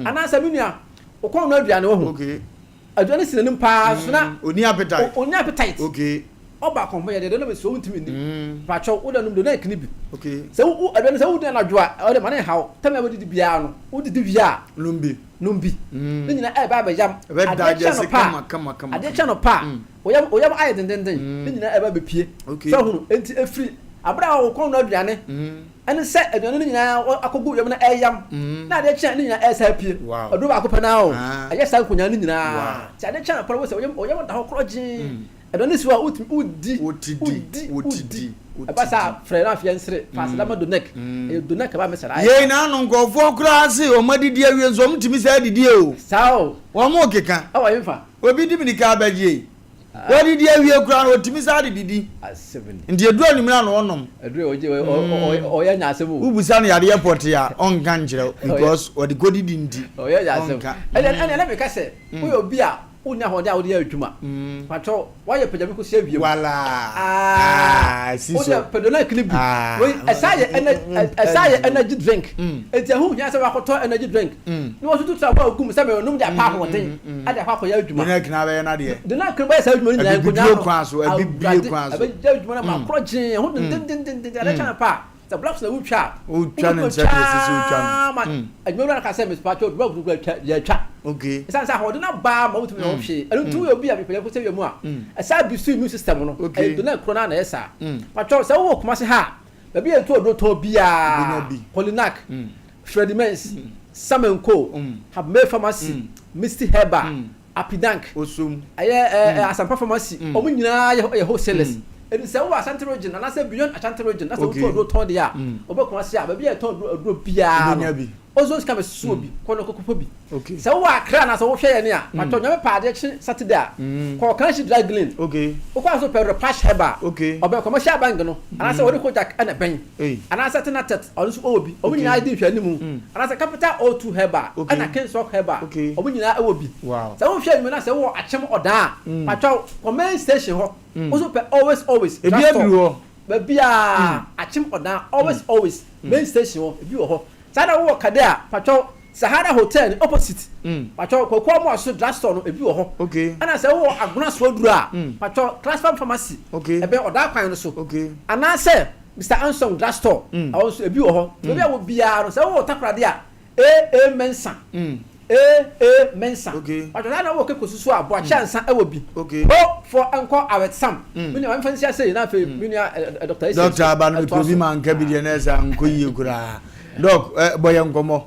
Anaasɛ me nua wokɔn no aduane wahu. Okay. Aduane si n'anim paa so na. Onni appetite. Onni appetite. Okay. Ɔba akɔmfo yɛ deɛ deɛ na so wontumi nni. Pakyɛw wode nom donate no bi. Okay. Sɛ wo aduane sɛ wodi anadwo a ɛwɔ de ma ne nhaw. Tɛm a wodidi biara no wodidi wie a. Nom bi. Nom bi. Ne nyinaa ɛba abɛyam. Ɛbɛ Adeɛ kye digest anɔpa a kama kama kama. Adeɛ kye anɔpa a Wo yam ayɛ dendenden, ne nyinaa ɛba bɛpue. Okay. So ahunu, enti ɛfiri abere a wokɔn no aduane, ɛne sɛ aduane no nyinaa akɔgu yam na ɛyam, na adeɛ kye a ne nyinaa ɛsa apue. Wow. Aduro baako pɛ naa o, Ah. ɛyɛ saa nkonyaa no nyinaa. Wow. Nti adeɛ kye anɔpa no wo sɛ wo yam da hɔ korɔgyee, aduane si hɔ a wotumi wodi, Wotidi, wodi, wotidi, wodi. wotidi. Ɛba saa a, frɛ na afei yɛnsere, fa aseda ma Donek. Ɛyɛ Donek ɛba mesra ayɛ Yei saa. na ano nkurɔfoɔ koraa se wɔn adidi awie nso wɔn tumi saa didi o. Saa o. Wɔn rekeka. Ɛwɔ hefa? Obi di mirika abɛgye yi. Wadidi awie koraa no, otumi san de didi. Nti eduru anwummere a na ɔnom. Wobisa no yadeɛ pɔtee a, ɔnka nkyerɛ wo because ɔde kɔdidi nti. Ɔnka. Ɛnna na meka sɛ, woyɛ obi a wonni ahoɔden a wode yɛ adwuma. Patrɔ, woayɛ pagyame kɔsi awie mu. Wala. Ah, si so. Wode pɛdonank no bi. Wei, ɛsan yɛ ɛsan yɛ energy drink. Enti ɛho hia sɛ wakɔtɔ energy drink. Na wɔtutu tra bɔ agu mu sɛ merenom de apɛ ahoɔden de akɔ akɔyɛ adwuma. Donank no abɛyɛ n'adeɛ. Donank no bɛyɛ saa adwuma no nyinaa nkonyaa no. Abibiduro kwan so, abibire kwan so. Awurade, ɛbɛyɛ adwuma no ma akorɔ gyee ho dendendenden. Ɛdɛ kyɛn pa a. Sɛ blocks na wotwa a, wotwa no nsɛ deɛ ɛsɛ sɛ wotwa no. Ma adwuma wura no ka sɛ mespakyɛw blocks no kura twa yɛtwa. Okay. Ɛsiane sɛ ahoɔden aba ma wotumi yɛ hwee. Ɛno nti woyɛ obi a mepɛ sɛ yɛ mu a, ɛsaa bi so immune system no. Okay. Ɛyɛ donor korɔ no ara na ɛyɛ saa. Pakyɛw sɛ wowɔ Kumasi ha a, baabi a yɛtɔ aduro tɔn biara, Polynac, Freddie Mens, Sam and Co, Habmay Pharmacy, Misty Herbal, Apidank, Osom. Ɛyɛ ɛɛ Asampa Pharmacy, wɔn nyinaa yɛ yɛ wholesalers. Enti sɛ wowɔ Ashanti region anaasɛ beyond Ashanti region na sɛ wotɔ aduro tɔn deɛ a, wobɛ Kumasi a, baabi a yɛtɔn aduro aduro biara no, Wobɛnya bi. Ozone chemist so wɔ bi, kɔ na kɔkɔpɛ bi. Okay. Sɛ wowɔ Accra anaasɛ wohwɛ yɛn a, patɔ Nyame pɛ adeɛ kye Saturday a, kɔ Kanshi Dry Glen. Okay. Wokɔ a so pɛ Repash Herbal. Okay. Ɔbɛn Commercial Bank no, anaasɛ wɔne Kojak na ɛbɛn. Ei. Anaasɛ Tenatet, ɔno nso ɔwɔ bi. Wɔn Okay. nyinaa di nhwɛanimu. Anaasɛ Capital O2 Herbal Okay. ɛna Kingsrock Herbal. Okay. Wɔn nyinaa wɔ bi. Wow. Sɛ wohwɛ anwummerɛ na sɛ wowɔ Akyem Ɔdaa a, patwɔ kɔ main station hɔ. Wo nso pɛ Always Always Ebi drugstore. aduru hɔ. Baabiara, Akyem Ɔdaa, Always Always main station hɔ, ebi wɔ hɔ. Saa na wowɔ Kade a, patwɔ Sahara Hotel no opposite. Patwɔ Kwaku Amoaso drugstore no, ebi wɔ hɔ. Okay. Ɛna sɛ wowɔ Agona Soaduru a, patwɔ Claspam Pharmacy, Okay. ɛbɛn Ɔdaa kwan no so. Okay. Anaasɛ Mister Ansong drug store, ɛhɔ nso ebi wɔ hɔ. Baabi a wɔ biara no, sɛ wowɔ Takoradi a, AA Mensah. A A Mensah. Ɔtɔ saa na wɔ keko susu a Boakye Ansa ɛwɔ bi. O for nkɔ Awet Sam. Me nua ma mefa nsi ase yi na afei me nua Doctor Essien Doctor aba no mepɛ obi ma nka bi deɛ na ɛsɛ ankɔ yie koraa. Doc bɔ yɛn nkɔmmɔ.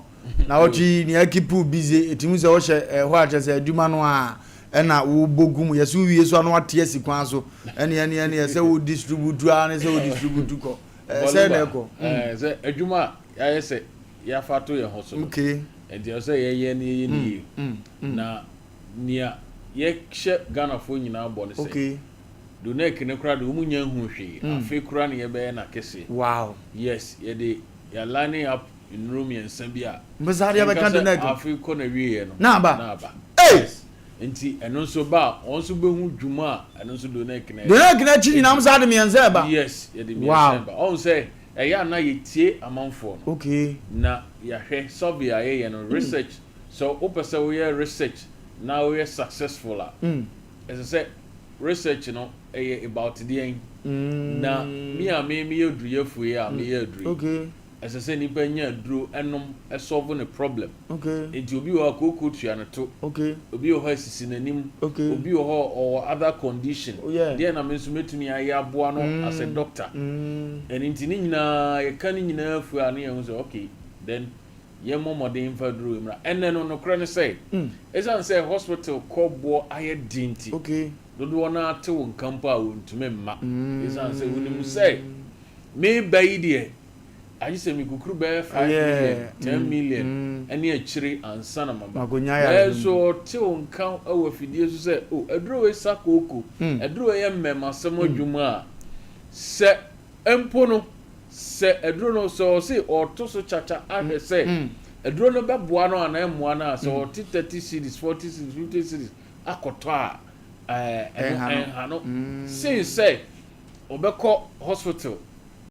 Na wɔtwe yi nea keep wo busy ɛtumi sɛ wohyɛ ɛhɔ a kyerɛ sɛ adwuma no a ɛna wobɔ gu mu yɛsɛ wowie so a na wate asi kwan so ɛne ɛne ɛne sɛ wo distribute ara ne sɛ wo distribute kɔ sɛ na ɛkɔ. Sɛ adwuma a yɛayɛ sɛ yɛafa ato yɛn ho so no, nti ɛwɔ sɛ yɛyɛ na yɛyɛ no yie. Na nea yɛhyɛ Ghanafoɔ nyinaa bɔ ne sɛ, Donec no koraa deɛ wɔn nnya nhuu hwee, afe koraa na yɛbɛyɛ no akɛseɛ. Yes, yɛde yɛ lining up nnuro mmiɛnsa bi a, nka sɛ afe kɔ n'awieɛ no, na aba. Yes, nti ɛno nso ba a, wɔn nso bɛhu dwuma a ɛno nso Donec no Donec no akyi nyinaa wɔn san de mmiɛnsa reba. Yes, yɛde mmiɛnsa reba. Ɔhu sɛ Ɛyɛ a na yɛtie amanfoɔ no na yɛahwɛ survey a yɛyɛ no, research, sɛ wopɛ sɛ woyɛ research na woyɛ successful a, ɛsɛ sɛ research no ɛyɛ about deɛn? Na me a me meyɛ oduruyɛfoɔ yi a meyɛ aduro yi, ɛsɛ sɛ nipa nya aduro nom solve ne problem. Nti obi wɔ hɔ a kooko tua no to, obi wɔ hɔ a esisi n'anim, obi wɔ hɔ a ɔwɔ other condition, deɛn na me nso mɛtumi ayɛ aboa no as a doctor. Ɛno nti ne nyinaa yɛka ne nyinaa fua a na yɛhu sɛ okay then yɛmmɔ mmɔden mfa aduro wei mmra. Ɛnnɛ no nokorɛ ne sɛ ɛsiane sɛ hospital kɔ boɔ ayɛ den nti dodoɔ no ara te wo nka mpo a wɔntumi mma ɛsiane sɛ wɔnim sɛ meba yi deɛ Agye sɛ mekukuru bɛyɛ 5 million, 10 million ne akyire ansa na maba. Nanso ɔte wo nka wɔ afidie so sɛ, O, aduro wei sa kooko, aduro wei yɛ mmɛmasɛm adwuma a, sɛ mpo no, sɛ aduro no, sɛ ɔse ɔreto so kyakya ahwɛ sɛ aduro no bɛboa no anaa ɛmmoa no a, sɛ ɔte 30 cedis, 40 cedis, 50 cedis akɔtɔ a, ɛno ɛnha no. Sen sɛ ɔbɛkɔ hospital.